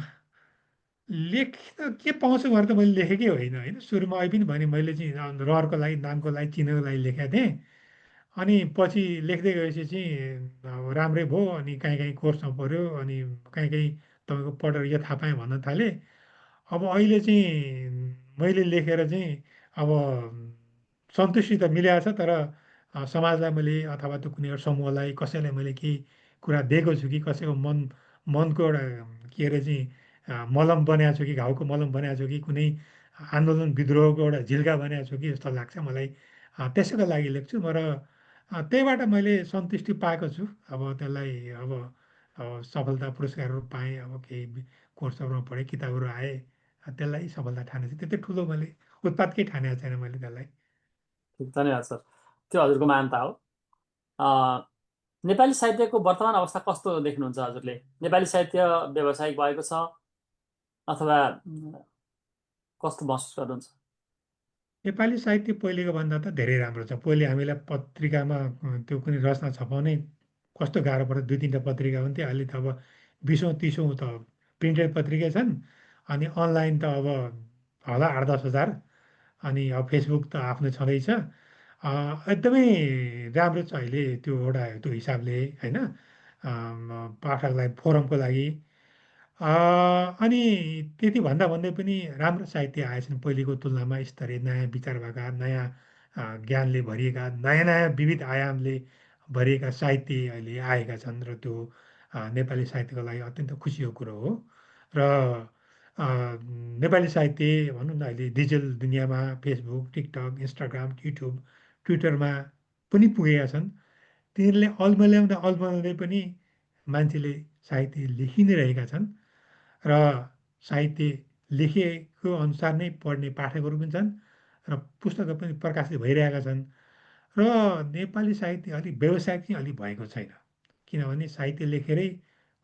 लेख्न के पाउँछु भनेर त मैले लेखेकै होइन होइन। सुरुमा अहिले पनि भने मैले चाहिँ रहरको लागि नामको लागि चिन्हको लागि लेखेको थिएँ। अनि पछि लेख्दै गएपछि चाहिँ अब राम्रै भयो। अनि काहीँ काहीँ कोर्समा पऱ्यो, अनि काहीँ काहीँ तपाईँको पढेर यो थाहा पाएँ भन्न थालेँ। अब अहिले चाहिँ मैले लेखेर चाहिँ अब सन्तुष्टि त मिलेको छ। तर समाजलाई मैले अथवा त्यो कुनै एउटा समूहलाई कसैलाई मैले केही कुरा दिएको छु कि कसैको मनको एउटा के अरे चाहिँ मलम बनाएको छु कि घाउको मलम बनाएको छु कि कुनै आन्दोलन विद्रोहको एउटा झिल्का बनाएको छु कि जस्तो लाग्छ मलाई। त्यसैको लागि लेख्छु म। र त्यहीबाट मैले सन्तुष्टि पाएको छु। अब त्यसलाई अब सफलता पुरस्कारहरू पाएँ, अब केही कोर्सहरूमा पढेँ, किताबहरू आए, त्यसलाई सफलता ठानेछु। त्यति ठुलो मैले उत्पात केही ठानेको छैन मैले त्यसलाई। ठिक, धन्यवाद सर। त्यो हजुरको महानता हो। अ, नेपाली साहित्यको वर्तमान अवस्था कस्तो देख्नुहुन्छ हजुरले? नेपाली साहित्य व्यावसायिक भएको छ अथवा कस्तो महसुस गर्नुहुन्छ? नेपाली साहित्य पहिलेको भन्दा त धेरै राम्रो छ। पहिले हामीलाई पत्रिकामा त्यो कुनै रचना छपाउने कस्तो गाह्रो पर्छ, 2-3टा पत्रिका हुन्थ्यो। अहिले त अब 20औँ 30औँ त प्रिन्टेड पत्रिकै छन्। अनि अनलाइन त अब होला 8-10 हजार। अनि अब फेसबुक त आफ्नो छँदैछ। एकदमै राम्रो छ अहिले त्यो एउटा त्यो हिसाबले होइन। पाठकलाई फोरमको लागि अनि त्यति भन्दा भन्दै पनि राम्रो साहित्य आएछन् पहिलेको तुलनामा स्तरीय नयाँ विचार भएका नयाँ ज्ञानले भरिएका नयाँ नयाँ विविध आयामले भरिएका साहित्य अहिले आएका छन् र त्यो नेपाली साहित्यको लागि अत्यन्त खुसीको कुरो हो र नेपाली साहित्य भनौँ न अहिले डिजिटल दुनियाँमा फेसबुक टिकटक इन्स्टाग्राम युट्युब ट्विटरमा पनि पुगेका छन् तिनीहरूले अल्मल्याउँदा अल्मल्याउँदै पनि मान्छेले साहित्य लेखि नै रहेका छन् र साहित्य लेखिएको अनुसार नै पढ्ने पाठकहरू पनि छन् र पुस्तकहरू पनि प्रकाशित भइरहेका छन् र नेपाली साहित्य अलिक व्यावसायिक चाहिँ अलिक भएको छैन किनभने साहित्य लेखेरै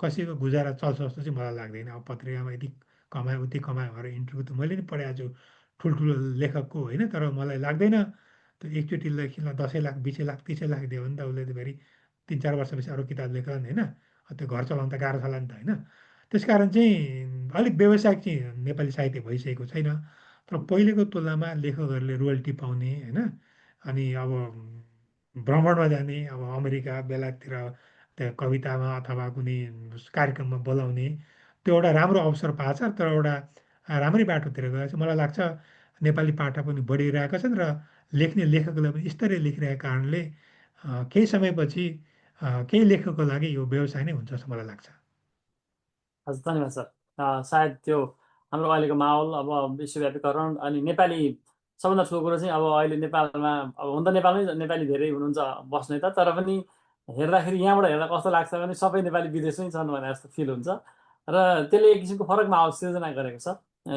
कसैको गुजारा चल्छ जस्तो चाहिँ मलाई लाग्दैन अब पत्रिकामा यति कमायो उति कमायो भनेर इन्टरभ्यू त मैले नि पढाएको छु ठुल्ठुलो लेखकको होइन तर मलाई लाग्दैन त्यो एकचोटि लेखिन 10 लाख 20 लाख 30 लाख दियो भने त उसले त फेरि 3-4 वर्षपछि अरू किताब लेख्ला नि होइन त्यो घर चलाउनु त गाह्रो छ नि त होइन त्यसकारण चाहिँ अलिक व्यावसायिक चाहिँ नेपाली साहित्य भइसकेको छैन तर पहिलेको तुलनामा लेखकहरूले रोयल्टी पाउने होइन अनि अब भ्रमणमा जाने अब अमेरिका बेलायततिर त्यहाँ कवितामा अथवा कुनै कार्यक्रममा बोलाउने त्यो एउटा राम्रो अवसर पाएको छ तर एउटा राम्रै बाटोतिर गएको छ मलाई लाग्छ नेपाली पाठक पनि बढिरहेका छन् र लेख्ने लेखकलाई पनि स्तरीय लेखिरहेको कारणले केही समयपछि केही लेखकको लागि यो व्यवसाय नै हुन्छ जस्तो मलाई लाग्छ। हजुर धन्यवाद सर। सायद त्यो हाम्रो अहिलेको माहौल अब विश्वव्यापीकरण अनि नेपाली सबभन्दा ठुलो कुरो चाहिँ अब अहिले नेपालमा अब हुन त नेपालमै नेपाली धेरै हुनुहुन्छ बस्ने त तर पनि हेर्दाखेरि यहाँबाट हेर्दा कस्तो लाग्छ भने सबै नेपाली विदेशमै छन् भने जस्तो फिल हुन्छ र त्यसले एक किसिमको फरक माहौल सिर्जना गरेको छ।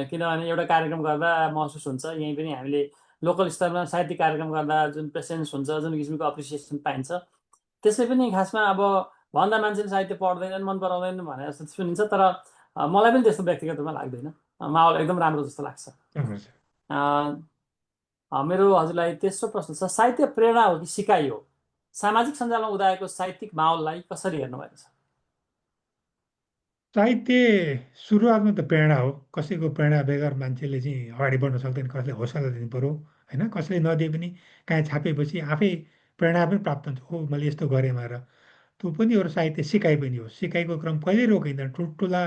किनभने एउटा कार्यक्रम गर्दा महसुस हुन्छ यहीँ पनि हामीले लोकल स्तरमा साहित्यिक कार्यक्रम गर्दा जुन प्रेसेन्स हुन्छ जुन किसिमको एप्रिसिएसन पाइन्छ त्यसले पनि खासमा अब भन्दा मान्छेले साहित्य पढ्दैनन् मन पराउँदैनन् भने जस्तो सुनिन्छ तर मलाई पनि त्यस्तो व्यक्तिगत रूपमा लाग्दैन। माहौल एकदम राम्रो जस्तो लाग्छ। मेरो हजुरलाई तेस्रो प्रश्न छ साहित्य प्रेरणा हो कि सिकाइ हो? सामाजिक सञ्जालमा उदाएको साहित्यिक माहौललाई कसरी हेर्नुभएको छ? साहित्य सुरुवातमा त प्रेरणा हो कसैको प्रेरणा बेगर मान्छेले चाहिँ अगाडि बढ्न सक्दैन कसैले हौसला दिनु पऱ्यो होइन कसैले नदिए पनि कहीँ छापेपछि आफै प्रेरणा पनि प्राप्त हुन्छ ओ मैले यस्तो गरेँ भनेर त्यो पनि एउटा साहित्य सिकाइ पनि हो सिकाइको क्रम कहिल्यै रोकिँदैन ठुल्ठुला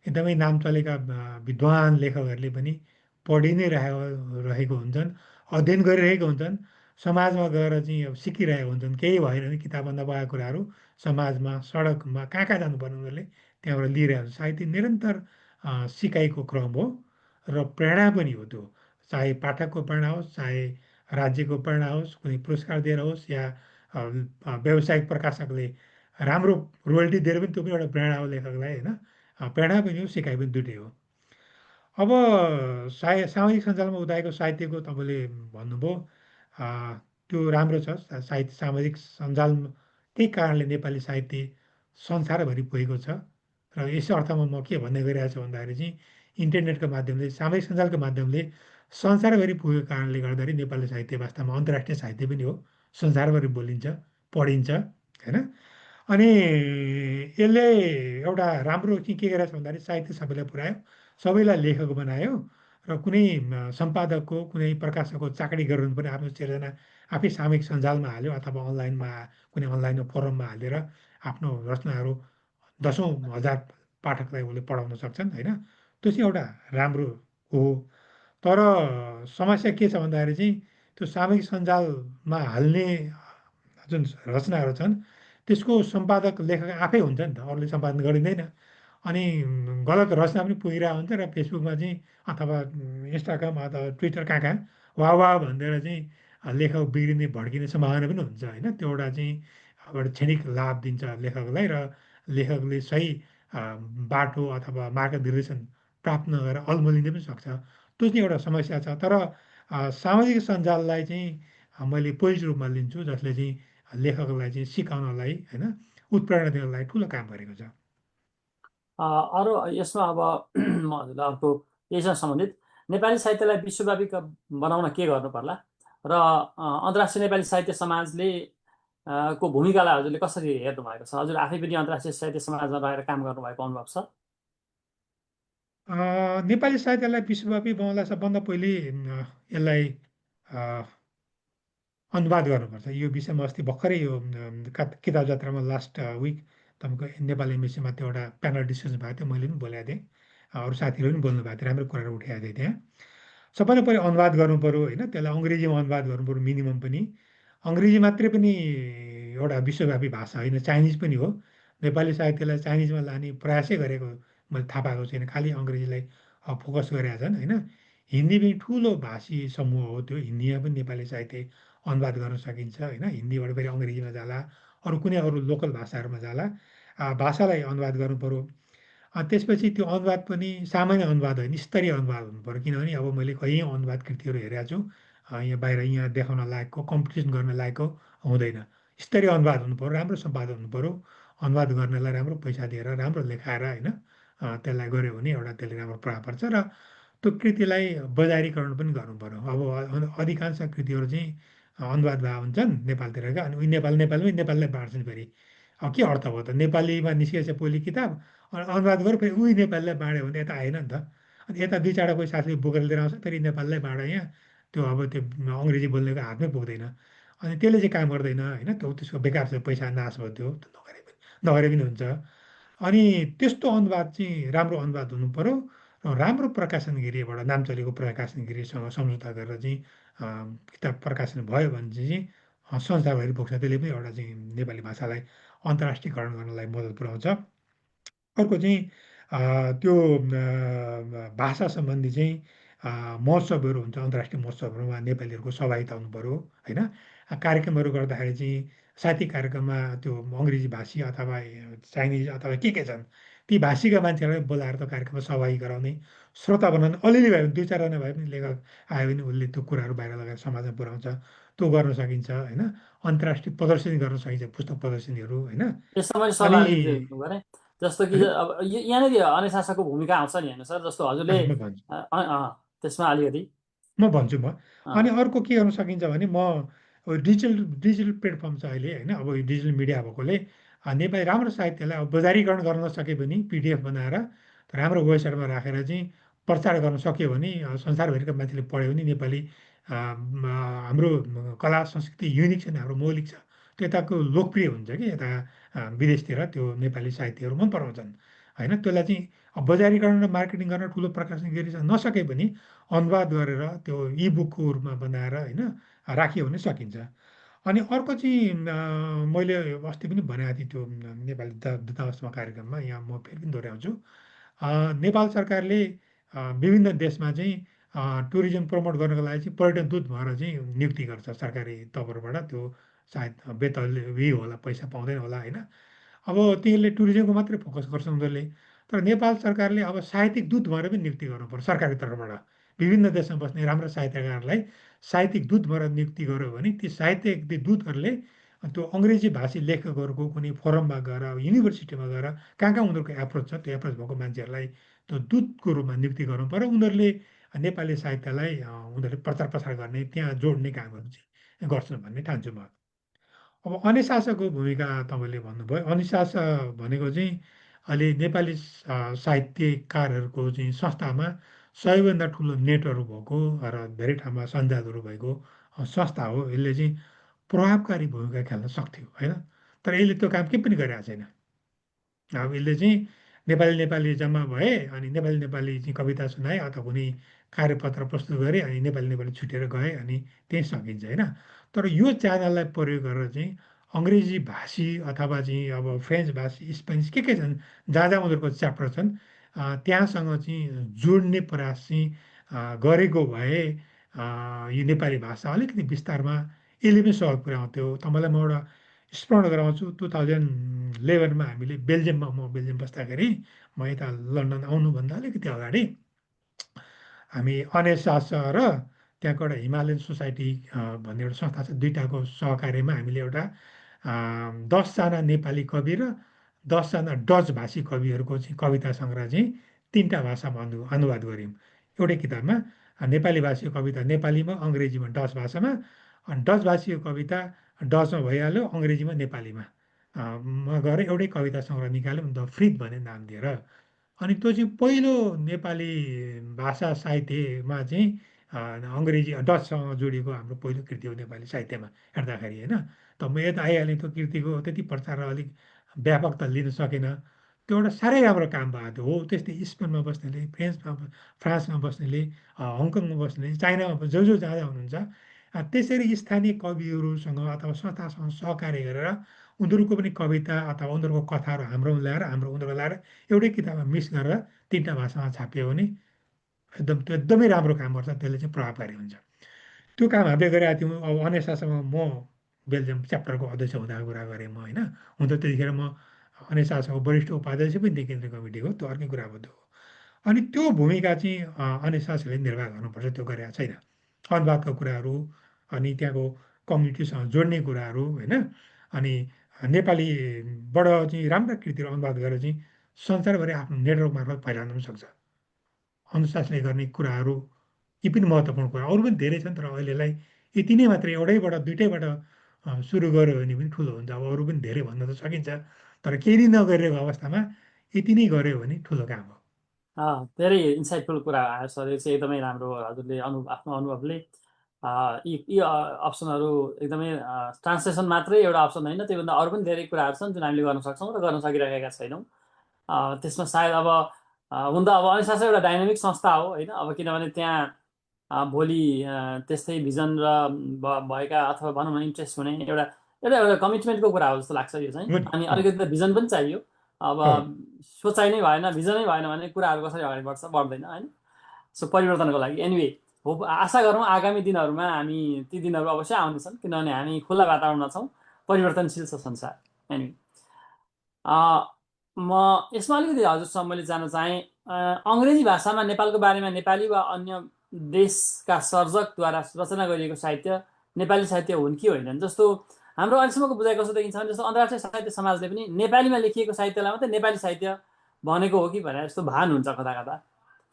एकदमै नाम चलेका विद्वान लेखकहरूले पनि पढि नै रहेको हुन्छन् अध्ययन गरिरहेको हुन्छन् समाजमा गएर चाहिँ अब सिकिरहेको हुन्छन् केही भएन भने किताबमा नभएका कुराहरू समाजमा सडकमा कहाँ कहाँ जानुपर्ने उनीहरूले त्यहाँबाट लिइरहेको हुन्छ साहित्य निरन्तर सिकाइको क्रम हो र प्रेरणा पनि हो त्यो चाहे पाठकको प्रेरणा होस् चाहे राज्यको प्रेरणा होस् कुनै पुरस्कार दिएर होस् या व्यावसायिक प्रकाशकले राम्रो रोयल्टी दिएर पनि त्यो पनि एउटा प्रेरणा हो लेखकलाई होइन प्रेरणा पनि हो सिकाइ पनि दुइटै हो। अब सामाजिक सञ्जालमा उदाएको साहित्यको तपाईँले भन्नुभयो त्यो राम्रो छ साहित्य सामाजिक सञ्जाल त्यही कारणले नेपाली साहित्य संसारभरि पुगेको छ र यस अर्थमा म के भन्ने गइरहेको छु भन्दाखेरि चाहिँ इन्टरनेटको माध्यमले सामाजिक सञ्जालको माध्यमले संसारभरि पुगेको कारणले गर्दाखेरि नेपाली साहित्य वास्तवमा अन्तर्राष्ट्रिय साहित्य पनि हो संसारभरि बोलिन्छ पढिन्छ होइन अनि यसले एउटा राम्रो चाहिँ के गरेछ भन्दाखेरि साहित्य सबैलाई पुऱ्यायो सबैलाई लेखक बनायो र कुनै सम्पादकको कुनै प्रकाशकको चाकरी गराउनु पनि आफ्नो सिर्जना आफै सामूहिक सञ्जालमा हाल्यो अथवा अनलाइनमा कुनै अनलाइन फोरममा हालेर आफ्नो रचनाहरू दसौँ हजार पाठकलाई उसले पढाउन सक्छन् होइन त्यो चाहिँ एउटा राम्रो हो तर समस्या के छ भन्दाखेरि चाहिँ त्यो सामूहिक सञ्जालमा हाल्ने जुन रचनाहरू छन् त्यसको सम्पादक लेखक आफै हुन्छ नि त अरूले सम्पादन गरिँदैन अनि गलत रचना पनि पुगिरहेको हुन्छ र फेसबुकमा चाहिँ अथवा इन्स्टाग्राम अथवा ट्विटर कहाँ कहाँ वाह वाह भनिदिएर चाहिँ लेखक बिग्रिने भड्किने सम्भावना पनि हुन्छ होइन त्यो एउटा चाहिँ एउटा क्षणिक लाभ दिन्छ लेखकलाई र लेखकले सही बाटो अथवा मार्गनिर्देशन प्राप्त नगरेर अल्मलिन पनि सक्छ त्यो चाहिँ एउटा समस्या छ तर सामाजिक सञ्जाललाई चाहिँ मैले पोजिटिभ रूपमा लिन्छु जसले चाहिँ लेखकलाई चाहिँ सिकाउनलाई होइन उत्प्रेरणा दिनलाई ठुलो काम गरेको छ। अरू यसमा अब म हजुरलाई अर्को यससँग सम्बन्धित नेपाली साहित्यलाई विश्वव्यापी बनाउन के गर्नु पर्ला र अन्तर्राष्ट्रिय नेपाली साहित्य समाजले को भूमिकालाई हजुरले कसरी हेर्नु भएको छ? हजुर आफै पनि अन्तर्राष्ट्रिय साहित्य समाजमा रहेर काम गर्नुभएको अनुभव छ। नेपाली साहित्यलाई विश्वव्यापी बनाउनलाई सबभन्दा पहिले यसलाई अनुवाद गर्नुपर्छ यो विषयमा अस्ति भर्खरै यो किताब जात्रामा लास्ट विक तपाईँको नेपाल एमएसीमा त्यो एउटा प्यानल डिस्कसन भएको थियो, मैले पनि बोलेको थिएँ, अरू साथीहरूले पनि बोल्नु भएको थियो, राम्रो कुराहरू उठाएको थिएँ त्यहाँ। सबैले पहिले अनुवाद गर्नु पऱ्यो होइन, त्यसलाई अङ्ग्रेजीमा अनुवाद गर्नु पऱ्यो मिनिमम पनि। अङ्ग्रेजी मात्रै पनि एउटा विश्वव्यापी भाषा होइन, चाइनिज पनि हो। नेपाली साहित्यलाई चाइनिजमा लाने प्रयासै गरेको मैले थाहा पाएको छैन, खालि अङ्ग्रेजीलाई फोकस गरेका छन् होइन। हिन्दी पनि ठुलो भाषी समूह हो त्यो, हिन्दीमा पनि नेपाली साहित्य अनुवाद गर्न सकिन्छ होइन। हिन्दीबाट फेरि अङ्ग्रेजीमा जाला, अरू कुनै अरू लोकल भाषाहरूमा जाला, भाषालाई अनुवाद गर्नु पऱ्यो। त्यसपछि त्यो अनुवाद पनि सामान्य अनुवाद होइन, स्तरीय अनुवाद हुनु पऱ्यो। किनभने अब मैले कैयौँ अनुवाद कृतिहरू हेरेको छु, यहाँ बाहिर यहाँ देखाउन लायकको, कम्पिटिसन गर्न लायकको हुँदैन। स्तरीय अनुवाद हुनु पऱ्यो, राम्रो सम्पादन हुनु पऱ्यो। अनुवाद गर्नेलाई राम्रो पैसा दिएर राम्रो लेखाएर होइन, त्यसलाई गऱ्यो भने एउटा त्यसले राम्रो प्रभाव पर्छ। र त्यो कृतिलाई बजारीकरण पनि गर्नु पऱ्यो। अब अधिकांश कृतिहरू चाहिँ अनुवाद भए हुन्छन् नेपालतिरका, अनि उही नेपालमै नेपाललाई बाँड्छन् फेरि। अब के अर्थ भयो त, नेपालीमा निस्केछ पहिले किताब, अनि अनुवाद गरेर फेरि उही नेपालीलाई बाँड्यो भने यता आएन नि त। अनि यता दुई चारवटा कोही साथीले बोकेर लिएर आउँछ, फेरि नेपाललाई बाँड्यो यहाँ, त्यो अब त्यो अङ्ग्रेजी बोल्नेको हातमै पुग्दैन। अनि त्यसले चाहिँ काम गर्दैन होइन, त्यो त्यसको बेकार चाहिँ पैसा नाश भयो, त्यो नगरे पनि हुन्छ। अनि त्यस्तो अनुवाद चाहिँ राम्रो अनुवाद हुनु पऱ्यो, र राम्रो प्रकाशन गृहबाट, नाम चलेको प्रकाशन गृहसँग सम्झौता गरेर चाहिँ किताब प्रकाशन भयो भने चाहिँ संसारभरि पुग्छ। त्यसले पनि एउटा चाहिँ नेपाली भाषालाई अन्तर्राष्ट्रियकरण गर्नलाई मद्दत पुऱ्याउँछ। अर्को चाहिँ त्यो भाषा सम्बन्धी चाहिँ महोत्सवहरू हुन्छ, अन्तर्राष्ट्रिय महोत्सवहरूमा नेपालीहरूको सहभागिता हुनु पऱ्यो होइन। कार्यक्रमहरू गर्दाखेरि चाहिँ साहित्यिक कार्यक्रममा त्यो अङ्ग्रेजी भाषी अथवा चाइनिज अथवा के छन् ती भाषीका मान्छेहरूलाई बोलाएर त्यो कार्यक्रममा सहभागी गराउने, श्रोता बनाउने, अलिअलि भए पनि दुई चारजना भए पनि लेखक आयो भने उसले त्यो कुराहरू बाहिर लगाएर समाजमा पुऱ्याउँछ, त्यो गर्न सकिन्छ होइन। अन्तर्राष्ट्रिय प्रदर्शनी गर्न सकिन्छ, पुस्तक प्रदर्शनीहरू होइन। यसमा मैले अनि सल्लाह लिन्छु गरे, जस्तो कि हजुर, अब यहाँनिर अनुशासनको भूमिका आउँछ नि होइन सर, जस्तो हजुरले हजुर, म भन्छु त्यसमा अलिकति म भन्छु म अँ, अनि अर्को के गर्न सकिन्छ भने म अब डिजिटल प्लेटफर्म छ अहिले होइन, अब यो डिजिटल मिडिया भएकोले नेपाली राम्रो साहित्यलाई अब बजारीकरण गर्न नसके पनि पिडिएफ बनाएर राम्रो वेबसाइटमा राखेर चाहिँ प्रचार गर्न सक्यो भने संसारभरिका मान्छेले पढ्यो भने नेपाली हाम्रो कला संस्कृति युनिक छ नि, हाम्रो मौलिक छ, त्यो यताको लोकप्रिय हुन्छ कि यता विदेशतिर त्यो नेपाली साहित्यहरू मन पराउँछन् होइन। त्यसलाई चाहिँ अब बजारीकरण र मार्केटिङ गर्न ठुलो प्रकाशन गरी नसके पनि अनुवाद गरेर त्यो इबुकको रूपमा बनाएर होइन राख्यो भने सकिन्छ। अनि अर्को चाहिँ मैले अस्ति पनि भनेको थिएँ त्यो नेपाली दूतावासमा कार्यक्रममा, यहाँ म फेरि पनि दोहोऱ्याउँछु। नेपाल सरकारले विभिन्न देशमा चाहिँ टुरिज्म प्रमोट गर्नको लागि चाहिँ पर्यटन दूत भएर चाहिँ नियुक्ति गर्छ सरकारी तर्फबाट। त्यो सायद बेतलबी होला, पैसा पाउँदैन होला होइन। अब तिनीहरूले टुरिज्मको मात्रै फोकस गर्छ उनीहरूले, तर नेपाल सरकारले अब साहित्यिक दूत भएर पनि नियुक्ति गर्नुपर्छ सरकारको तर्फबाट। विभिन्न देशमा बस्ने राम्रा साहित्यकारलाई साहित्यिक दूत भएर नियुक्ति गर्यो भने ती साहित्यिक दूतहरूले त्यो अङ्ग्रेजी भाषी लेखकहरूको कुनै फोरममा गएर, युनिभर्सिटीमा गएर, कहाँ कहाँ उनीहरूको एप्रोच छ, त्यो एप्रोच भएको मान्छेहरूलाई त्यो दूतको रूपमा नियुक्ति गर्नु पर्यो। उनीहरूले नेपाली साहित्यलाई उनीहरूले प्रचार प्रसार गर्ने, त्यहाँ जोड्ने कामहरू चाहिँ गर्छन् भन्ने ठान्छु म। अब अनुशासनको भूमिका तपाईँले भन्नुभयो, अनुशास भनेको चाहिँ अहिले नेपाली साहित्यकारहरूको चाहिँ संस्थामा सबैभन्दा ठुलो नेटवर्क भएको र धेरै ठाउँमा सञ्जालहरू भएको संस्था हो। यसले चाहिँ प्रभावकारी भूमिका खेल्न सक्थ्यो होइन, तर यसले त्यो काम केही पनि गरेको छैन। अब यसले चाहिँ नेपाली नेपाली जम्मा भए अनि नेपाली नेपाली चाहिँ कविता सुनाए अथवा कुनै कार्यपत्र प्रस्तुत गरे अनि नेपाली नेपाली छुटेर गए अनि त्यही सकिन्छ होइन। तर यो च्यानललाई प्रयोग गरेर चाहिँ अङ्ग्रेजी भाषी अथवा चाहिँ अब फ्रेन्च भाषी, स्पेनिस के छन्, जहाँ जहाँ उनीहरूको च्याप्टर छन्, त्यहाँसँग चाहिँ जोड्ने प्रयास चाहिँ गरेको भए यो नेपाली भाषा अलिकति विस्तारमा यसले पनि सहयोग पुर्याउँथ्यो। तपाईँलाई म एउटा स्मरण गराउँछु, 2011मा हामीले बेल्जियममा, म बेल्जियम बस्दाखेरि, म यता लन्डन आउनुभन्दा अलिकति अगाडि हामी अनेसास र त्यहाँको एउटा हिमालयन सोसाइटी भन्ने एउटा संस्था छ, दुइटाको सहकार्यमा हामीले एउटा 10जना नेपाली कवि र 10जना डच भाषी कविहरूको चाहिँ कविता सङ्ग्रह चाहिँ तिनवटा भाषामा अनुवाद गऱ्यौँ एउटै किताबमा। नेपाली भाषीको कविता नेपालीमा, अङ्ग्रेजीमा, डच भाषामा, अनि डच भाषीको कविता डचमा भइहाल्यो, अङ्ग्रेजीमा, नेपालीमा मा गएर एउटै कविता सङ्ग्रह निकाल्यौँ, द फ्रिद भन्ने नाम दिएर। अनि त्यो चाहिँ पहिलो नेपाली भाषा साहित्यमा चाहिँ अङ्ग्रेजी डचसँग जोडिएको हाम्रो पहिलो कृति हो नेपाली साहित्यमा हेर्दाखेरि होइन। त म यता आइहालेँ, त्यो कृतिको त्यति प्रचार अलिक व्यापक त लिन सकेन। त्यो एउटा साह्रै राम्रो काम भएको थियो। हो त्यस्तै स्पेनमा बस्नेले, फ्रान्समा बस्नेले, हङकङमा बस्नेले, चाइनामा जो जहाँ जहाँ हुनुहुन्छ, त्यसरी स्थानीय कविहरूसँग अथवा संस्थासँग सहकार्य गरेर उनीहरूको पनि कविता अथवा उनीहरूको कथाहरू हाम्रो ल्याएर उनीहरूको ल्याएर एउटै किताबमा मिक्स गरेर तिनवटा भाषामा छापियो भने त्यो एकदमै राम्रो काम गर्छ। त्यसले चाहिँ प्रभावकारी हुन्छ। त्यो काम हामीले गरेका थियौँ। अब अनेसासँग म बेल्जियम च्याप्टरको अध्यक्ष हुँदाको कुरा गरेँ म, होइन। हुन त त्यतिखेर म अनेसासँग वरिष्ठ उपाध्यक्ष पनि थिएँ केन्द्रीय कमिटीको, त्यो अर्कै कुरा हो त्यो। अनि त्यो भूमिका चाहिँ अनेसासले निर्वाह गर्नुपर्छ, त्यो गरेका छैन। अनुवादका कुराहरू, अनि त्यहाँको कम्युनिटीसँग जोड्ने कुराहरू, होइन। अनि नेपालीबाट चाहिँ राम्रा कृतिहरू अनुवाद गरेर चाहिँ संसारभरि आफ्नो नेटवर्क मार्फत फैलाउन पनि सक्छ। अनुशासनले गर्ने कुराहरू यी पनि महत्त्वपूर्ण कुरा, अरू पनि धेरै छन्, तर अहिलेलाई यति नै मात्रै, एउटैबाट दुइटैबाट सुरु गऱ्यो भने पनि ठुलो हुन्छ। अब अरू पनि धेरै भन्न त सकिन्छ, तर केही नै नगरिरहेको अवस्थामा यति नै गऱ्यो भने ठुलो काम हो। धेरै इन्साइटफुल कुरा आयो सर, यो चाहिँ एकदमै राम्रो। हजुरले आफ्नो अनुभवले यी अप्सनहरू एकदमै ट्रान्सलेसन मात्रै एउटा अप्सन होइन, त्योभन्दा अरू पनि धेरै कुराहरू छन् जुन हामीले गर्न सक्छौँ र गर्न सकिरहेका छैनौँ। त्यसमा सायद अब हुन त अब अनुशासन एउटा डाइनामिक संस्था हो, होइन। अब किनभने त्यहाँ भोलि त्यस्तै भिजन र भएका अथवा भनौँ न इन्ट्रेस्ट हुने एउटा एउटा एउटा कमिटमेन्टको कुरा हो जस्तो लाग्छ यो चाहिँ। हो नि। अनि अलिकति त भिजन पनि चाहियो। अब हो सोचाइ नै भएन, भिजनै भएन भने कुराहरू कसरी अगाडि बढ्दैन, होइन। सो परिवर्तनको लागि एनिवे आशा गरौँ आगामी दिनहरूमा हामी ती दिनहरू अवश्य आउनेछन्, किनभने हामी खुल्ला वातावरणमा छौँ, परिवर्तनशील छ संसार। एनिवे म यसमा अलिकति हजुरसँग मैले जान्न चाहेँ, अङ्ग्रेजी भाषामा नेपालको बारेमा नेपाली वा अन्य देशका सर्जकद्वारा रचना गरिएको साहित्य नेपाली साहित्य हुन् कि होइनन्। जस्तो हाम्रो अहिलेसम्मको बुझाइ कस्तो देखिन्छ भने, जस्तो अन्तर्राष्ट्रिय साहित्य समाजले पनि नेपालीमा लेखिएको साहित्यलाई मात्रै नेपाली साहित्य भनेको हो कि भनेर जस्तो भान हुन्छ कता कता।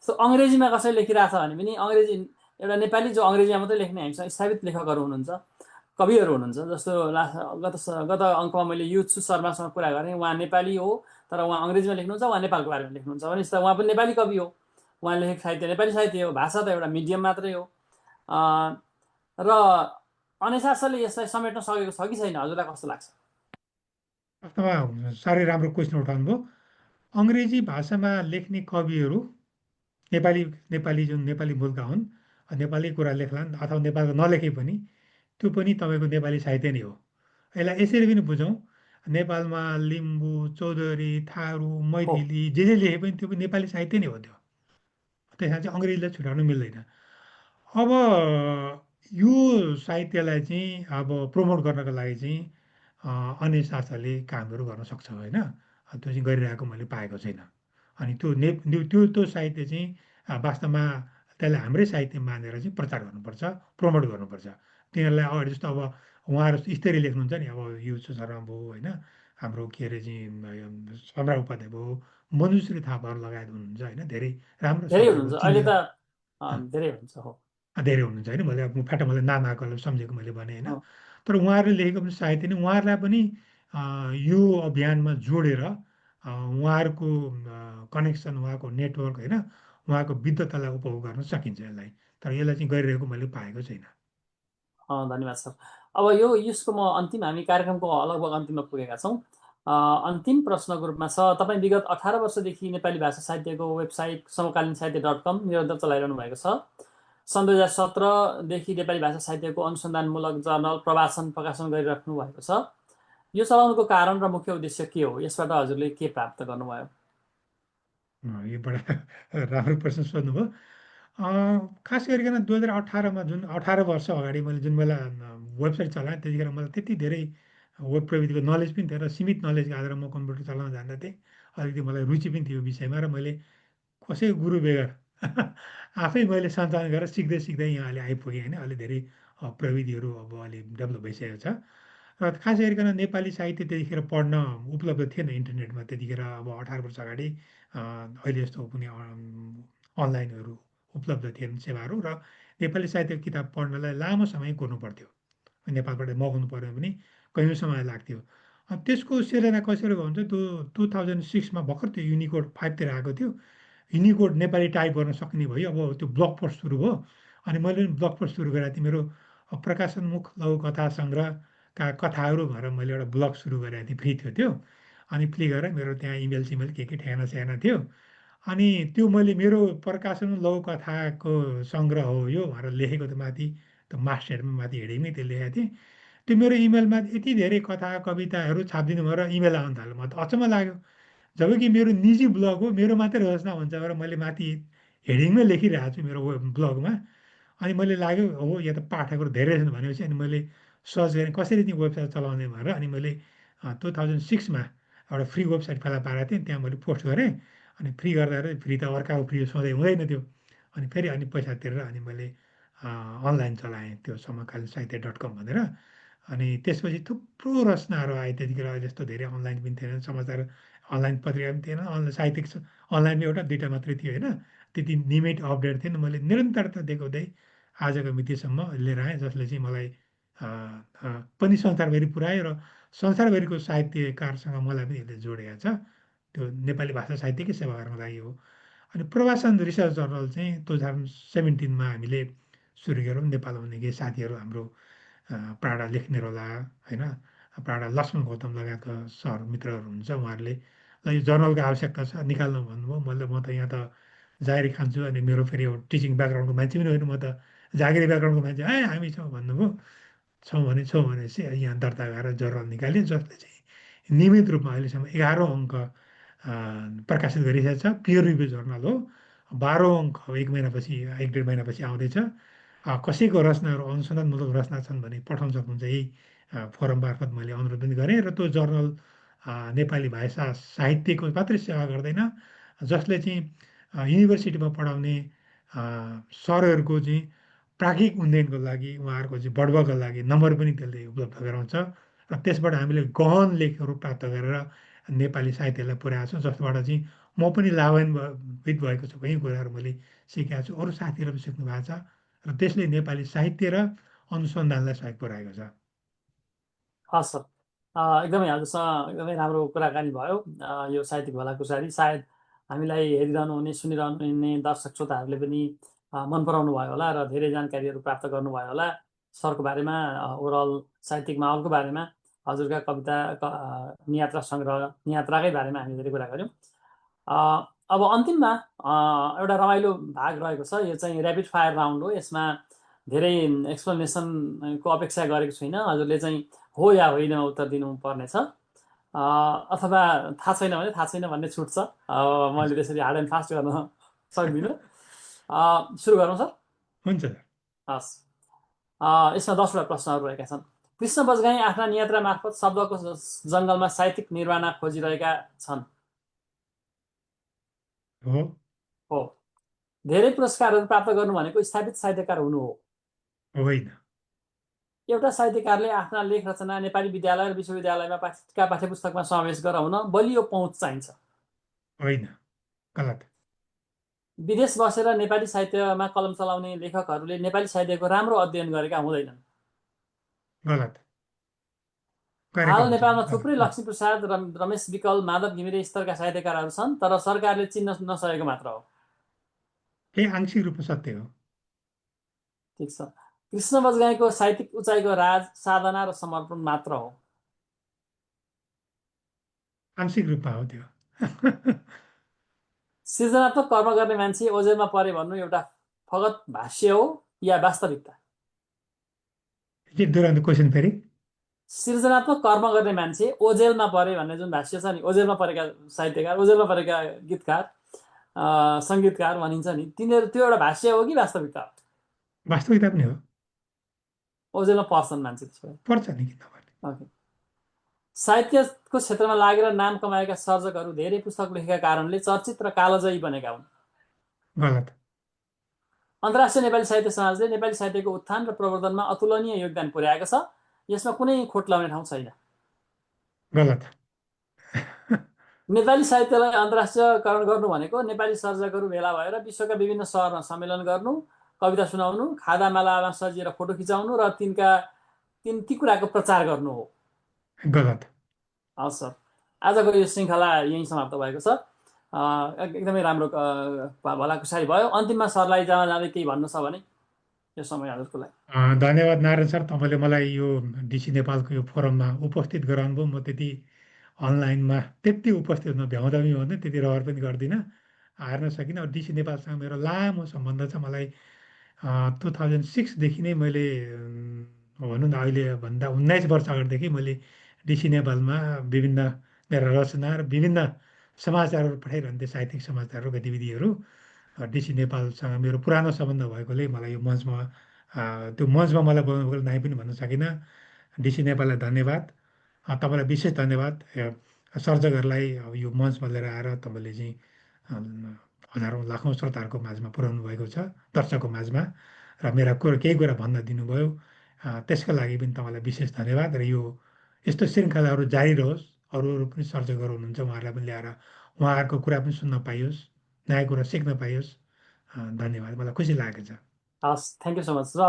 सो अङ्ग्रेजीमा कसैले लेखिरहेछ भने पनि अङ्ग्रेजी एउटा नेपाली जो अङ्ग्रेजीमा मात्रै लेख्ने हामीसँग स्थापित लेखकहरू हुनुहुन्छ, कविहरू हुनुहुन्छ। जस्तो गत अङ्कमा मैले युथ शर्मासँग कुरा गरेँ, उहाँ नेपाली हो तर उहाँ अङ्ग्रेजीमा लेख्नुहुन्छ, उहाँ नेपालको बारेमा लेख्नुहुन्छ भने उहाँ पनि नेपाली कवि हो, उहाँ लेखेको साहित्य नेपाली साहित्य हो। भाषा त एउटा मिडियम मात्रै हो। र अनेसासले यसलाई समेट्न सकेको छ कि छैन, हजुरलाई कस्तो लाग्छ? वास्तवमा साह्रै राम्रो क्वेसन उठाउनु भयो। अङ्ग्रेजी भाषामा लेख्ने कविहरू नेपाली नेपाली जुन नेपाली मूलका हुन्, नेपाली कुरा लेख्लान् अथवा नेपालको नलेखे पनि त्यो पनि तपाईँको नेपाली साहित्य नै हो। यसलाई यसरी पनि बुझौँ, नेपालमा लिम्बू, चौधरी, थारू, हो। मैथिली जे लेखे पनि त्यो पनि नेपाली साहित्य नै हो त्यो। त्यसमा चाहिँ अङ्ग्रेजीलाई छुट्याउनु मिल्दैन। अब यो साहित्यलाई चाहिँ अब प्रमोट गर्नको लागि चाहिँ अन्य संस्थाले कामहरू गर्न सक्छ, होइन। त्यो चाहिँ गरिरहेको मैले पाएको छैन। अनि त्यो साहित्य चाहिँ वास्तवमा त्यसलाई हाम्रै साहित्य मानेर चाहिँ प्रचार गर्नुपर्छ, प्रमोट गर्नुपर्छ। तिनीहरूलाई अगाडि जस्तो अब उहाँहरू स्तरी लेख्नुहुन्छ नि, अब युसु शर्मा भयो, होइन, हाम्रो के अरे चाहिँ सम्राट उपाध्याय भयो, मनुश्री थापाहरू लगायत हुनुहुन्छ, होइन, धेरै राम्रो धेरै शब्दको हुनुहुन्छ अहिले चिनेर त, धेरै हुन्छ। हो। धेरै हुनुहुन्छ, होइन। मैले अब फ्याट मैले नाम आएकोलाई सम्झेको मैले भने, होइन। हो। तर उहाँहरूले लेखेको पनि साहित्य नै उहाँहरूलाई पनि यो अभियानमा जोडेर उहाँहरूको कनेक्सन, उहाँको नेटवर्क, होइन, उहाँको विद्वतालाई उपभोग गर्न सकिन्छ यसलाई। तर यसलाई चाहिँ गरिरहेको मैले पाएको छैन। धन्यवाद सर। अब यो यसको म अन्तिम, हामी कार्यक्रमको लगभग अन्तिममा पुगेका छौँ। अन्तिम प्रश्नको रूपमा छ, तपाईँ विगत 18 वर्षदेखि नेपाली भाषा साहित्यको वेबसाइट समकालीन साहित्य.com निरन्तर चलाइरहनु भएको छ। सन् 2017देखि नेपाली भाषा साहित्यको अनुसन्धानमूलक जर्नल प्रवासन प्रकाशन गरिराख्नु भएको छ। यो चलाउनुको कारण र मुख्य उद्देश्य के हो? यसबाट हजुरले के प्राप्त गर्नुभयो? यो बडा राम्रो प्रश्न सोध्नुभयो। खास गरिकन 2018मा जुन 18 वर्ष अगाडि मैले जुन बेला वेबसाइट चलाएँ त्यतिखेर मलाई त्यति धेरै वेब प्रविधिको नलेज पनि थिएन र सीमित नलेजको आधारमा म कम्प्युटर चलाउन जान्दथेँ। अलिकति मलाई रुचि पनि थियो यो विषयमा र मैले कसै गुरु बेगर आफै मैले सञ्चालन गरेर सिक्दै सिक्दै यहाँ अहिले आइपुगेँ, होइन। अहिले धेरै प्रविधिहरू अब अलि डेभलप भइसकेको छ। र खास गरिकन नेपाली साहित्य त्यतिखेर पढ्न उपलब्ध थिएन इन्टरनेटमा त्यतिखेर। अब 18 वर्ष अगाडि अहिले जस्तो कुनै अनलाइनहरू उपलब्ध थिएन सेवाहरू, र नेपाली साहित्यको किताब पढ्नलाई लामो समय कुर्नु पर्थ्यो। नेपालबाट मगाउनु पऱ्यो भने कैयौँ समय लाग्थ्यो। त्यसको सिर्जना कसरी भयो भने त्यो 2006मा भर्खर त्यो युनिकोड 5तिर आएको थियो। युनिकोड नेपाली टाइप गर्न सक्ने भयो। अब त्यो ब्लग पोस्ट सुरु भयो। अनि मैले पनि ब्लग पोस्ट सुरु गरेको थिएँ। मेरो प्रकाशनमुख लघु कथा सङ्ग्रहका कथाहरू भनेर मैले एउटा ब्लग सुरु गरेको थिएँ, फ्री थियो त्यो। अनि फ्लिक गरेर मेरो त्यहाँ इमेल सिमेल के ठेगाना सेगाना थियो। अनि त्यो मैले मेरो प्रकाशन लघुकथाको सङ्ग्रह हो यो भनेर लेखेको त माथि त्यो मास्टरमा माथि हेडिङमै त्यो लेखेको थिएँ। त्यो मेरो इमेलमा यति धेरै कथा कविताहरू छापिदिनु भएर इमेल आउन थाल्यो। म त अचम्म लाग्यो, जबकि मेरो निजी ब्लग हो, मेरो मात्रै रचना हुन्छ भनेर मैले माथि हेडिङमै लेखिरहेको छु मेरो ब्लगमा। अनि मैले लाग्यो हो यो त पाठकहरू धेरै छन् भनेपछि अनि मैले सर्च गरेँ कसरी चाहिँ वेबसाइट चलाउने भनेर। अनि मैले 2006मा एउटा फ्री वेबसाइट फेला पारेको थिएँ, त्यहाँ मैले पोस्ट गरेँ। अनि फ्री गर्दा फ्री त अर्काको फ्री सधैँ हुँदैन त्यो। अनि फेरि अनि पैसा तिरेर अनि मैले अनलाइन चलाएँ त्यो समकालीन साहित्य .com भनेर। अनि त्यसपछि थुप्रो रचनाहरू आए। त्यतिखेर अहिले जस्तो धेरै अनलाइन पनि थिएन, समाचार अनलाइन पत्रिका पनि थिएन, अनलाइन साहित्यिक अनलाइनमा एउटा दुइटा मात्रै थियो होइन। त्यति नियमित अपडेट थिएन। मैले निरन्तरता देखाउँदै आजको मितिसम्म लिएर आएँ, जसले चाहिँ मलाई पनि संसारभरि पुऱ्यायो र संसारभरिको साहित्यकारसँग मलाई पनि यसले जोडेको छ। त्यो नेपाली भाषा साहित्यकै सेवा गर्नको लागि हो। अनि प्रवासन रिसर्च जर्नल चाहिँ 2017मा हामीले सुरु गरौँ। नेपालमा हुने केही साथीहरू हाम्रो प्राडा लेख्नेवाला होइन, प्राडा लक्ष्मण गौतम लगायतका सर मित्रहरू हुनुहुन्छ, उहाँहरूले ल यो जर्नलको आवश्यकता छ निकाल्नु भन्नुभयो। म त यहाँ त जागिरी खान्छु, अनि मेरो फेरि एउटा टिचिङ ब्याकग्राउन्डको मान्छे पनि होइन, म त जागिरी ब्याकग्राउन्डको मान्छे, हामी छौँ भन्नुभयो। छौँ भनेपछि यहाँ दर्ता गरेर जर्नल निकाल्यो, जसले चाहिँ नियमित रूपमा अहिलेसम्म 11औँ अङ्क प्रकाशित गरिरहेको छ। पियर रिभ्यू जर्नल हो। 12औँ अङ्क अब 1 महिनापछि 1.5 महिनापछि आउँदैछ। कसैको रचनाहरू अनुसन्धानमूलक रचना छन् भने पठाउन सक्नुहुन्छ। यही फोरम मार्फत मैले अनुरोध पनि गरेँ। र त्यो जर्नल नेपाली भाषा साहित्यको मात्रै सेवा गर्दैन, जसले चाहिँ युनिभर्सिटीमा पढाउने सरहरूको चाहिँ प्राज्ञिक उन्नयनको लागि, उहाँहरूको चाहिँ बढ्वको लागि नम्बर पनि त्यसले उपलब्ध गराउँछ। र त्यसबाट हामीले गहन लेखहरू प्राप्त गरेर नेपाली साहित्यलाई पुर्याएको छौँ, जसबाट चाहिँ म पनि लाभान्वित भएको छु। कहीँ कुराहरू मैले सिकेको छु, अरू साथीहरू पनि सिक्नु भएको छ, र त्यसले नेपाली साहित्य र अनुसन्धानलाई सहयोग पुऱ्याएको छ। हस् सर, एकदमै हजुरसँग एकदमै राम्रो कुराकानी भयो। यो साहित्यिक भलाकुसारी सायद हामीलाई हेरिरहनु हुने सुनिरहनु हुने दर्शक श्रोताहरूले पनि मन पराउनु भयो होला र धेरै जानकारीहरू प्राप्त गर्नुभयो होला सरको बारेमा, ओभरअल साहित्यिक माहौलको बारेमा, हजुरका कविता नियात्रा सङ्ग्रह नियात्राकै बारेमा हामी धेरै कुरा गऱ्यौँ। अब अन्तिममा एउटा रमाइलो भाग रहेको छ। यो चाहिँ ऱ्यापिड फायर राउन्ड हो। यसमा धेरै एक्सप्लेनेसनको अपेक्षा गरेको छुइनँ। हजुरले चाहिँ हो या होइन उत्तर दिनुपर्नेछ, अथवा थाहा छैन भने थाहा छैन भन्ने छुट छ। मैले त्यसरी हार्ड एन्ड फास्ट गर्न सक्दिनँ। सुरु गरौँ सर? हुन्छ सर। हस्, यसमा 10वटा प्रश्नहरू रहेका छन्। कृष्ण बजगाई आफ्ना नियात्रा मार्फत शब्दको जङ्गलमा साहित्यिक निर्माण खोजिरहेका छन्। हो। हो। धेरै पुरस्कारहरू प्राप्त गर्नु भनेको स्थापित साहित्यकार हुनु हो। होइन। एउटा साहित्यकारले आफ्ना लेख रचना नेपाली विद्यालय र विश्वविद्यालयमा पाठ्यपुस्तकमा समावेश गराउन बलियो पहुँच चाहिन्छ। होइन, गलत। विदेश बसेर नेपाली साहित्यमा कलम चलाउने लेखकहरूले नेपाली साहित्यको राम्रो अध्ययन गरेका हुँदैनन्। गलत गरेका हाल हुन्छन्। नेपालमा गलत थुप्रै गलत। लक्ष्मीप्रसाद, रमेश विकल, माधव घिमिरे स्तरका साहित्यकारहरू छन्, तर सरकारले चिन्न नसकेको मात्र हो। केही आंशिक रूपमा सत्य हो। ठिक छ। कृष्ण बजगाईको साहित्यिक उचाइको राज साधना र समर्पण मात्र हो। आंशिक रूपमा हो त्यो। सृजनात्मक कर्म गर्ने मान्छे ओझेलमा परे भन्नु एउटा फगत भाष्य हो या वास्तविकता? के दुरान्त क्वेसन फेरि? सृजनात्मक कर्म गर्ने मान्छे ओझेलमा परे भन्ने जुन भाष्य छ नि, ओझेलमा परेका साहित्यकार, ओझेलमा परेका गीतकार, सङ्गीतकार भनिन्छ नि, तिनीहरू त्यो एउटा भाष्य हो कि वास्तविकता हो? वास्तविकता पनि हो। ओझेलमा पर्छन् मान्छे त्यसो भए। पर्छ नि किन नपर्ने। ओके। साहित्यको क्षेत्रमा लागेर नाम कमाएका सर्जकहरू धेरै पुस्तक लेखेका कारणले चर्चित र कालजयी बनेका हुन्। गलत। अन्तर्राष्ट्रिय नेपाली साहित्य समाजले नेपाली साहित्यको उत्थान र प्रवर्धनमा अतुलनीय योगदान पुर्याएको छ। यसमा कुनै खोट लाउने ठाउँ छैन। गलत। नेपाली साहित्यलाई अन्तर्राष्ट्रियकरण गर्नु भनेको नेपाली सर्जकहरू भेला भएर विश्वका विभिन्न सहरमा सम्मेलन गर्नु, कविता सुनाउनु, खादामालामा सजिएर फोटो खिचाउनु र ती कुराको प्रचार गर्नु हो। गलत। हस् सर, आजको यो श्रृङ्खला यहीँ समाप्त भएको छ। एकदमै राम्रो भलाकुसारी भयो। अन्तिममा सरलाई जाँदै केही भन्नु छ भने यो समय हजुरको लागि। धन्यवाद नारायण सर, तपाईँले मलाई यो डिसी नेपालको यो फोरममा उपस्थित गराउनुभयो। म त्यति अनलाइनमा त्यति उपस्थित हुन भ्याउँदा पनि त्यति रहर पनि गर्दिनँ, हेर्न सकिनँ। अब डिसी नेपालसँग मेरो लामो सम्बन्ध छ। मलाई 2006देखि नै मैले भनौँ न अहिले भन्दा 19 वर्ष अगाडिदेखि मैले डिसी नेपालमा विभिन्न मेरा रचना र विभिन्न समाचारहरू पठाइरहन्थेँ, साहित्यिक समाचारहरू, गतिविधिहरू। डिसी नेपालसँग मेरो पुरानो सम्बन्ध भएकोले मलाई यो मञ्चमा त्यो मञ्चमा मलाई बोलाउनुको नाइ पनि भन्न सकिनँ। डिसी नेपाललाई धन्यवाद। तपाईँलाई विशेष धन्यवाद। सर्जकहरूलाई अब यो मञ्चमा लिएर आएर तपाईँले चाहिँ हजारौँ लाखौँ श्रोताहरूको माझमा पुर्याउनु भएको छ, दर्शकको माझमा, र मेरा केही कुरा भन्न दिनुभयो। त्यसका लागि पनि तपाईँलाई विशेष धन्यवाद। र यो यस्तो श्रृङ्खलाहरू जारी रहोस्। अरू अरू पनि सर्जकहरू हुनुहुन्छ, उहाँहरूलाई पनि ल्याएर उहाँहरूको कुरा पनि सुन्न पाइयोस्, नयाँ कुरा सिक्न पाइयोस्। धन्यवाद। मलाई खुसी लागेको छ। हस्, थ्याङ्क यू सो मच। र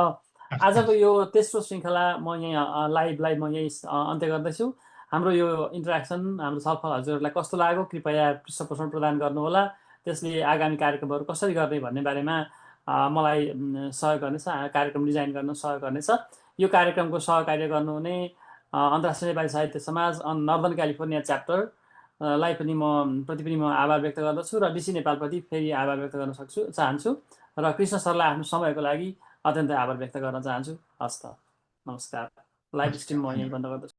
हस्, आजको हस्। यो तेस्रो श्रृङ्खला म यहाँ लाइभलाई म यहीँ अन्त्य गर्दैछु। हाम्रो यो इन्टरेक्सन, हाम्रो छलफल हजुरहरूलाई कस्तो लाग्यो कृपया पृष्ठपोषण प्रदान गर्नुहोला। त्यसले आगामी कार्यक्रमहरू कसरी गर्ने भन्ने बारेमा मलाई सहयोग गर्नेछ, कार्यक्रम डिजाइन गर्न सहयोग गर्नेछ। यो कार्यक्रमको सहकार्य गर्नुहुने अन्तर्राष्ट्रिय नेपाली साहित्य समाज नर्दन क्यालिफोर्निया च्याप्टर लाई पनि प्रति पनि म आभार व्यक्त गर्दछु र डिसी नेपालप्रति फेरि आभार व्यक्त गर्न चाहन्छु र कृष्ण सरलाई आफ्नो समयको लागि अत्यन्तै आभार व्यक्त गर्न चाहन्छु। हस् त, नमस्कार। लाइभ स्ट्रिम म यहीँ बन्द गर्दछु।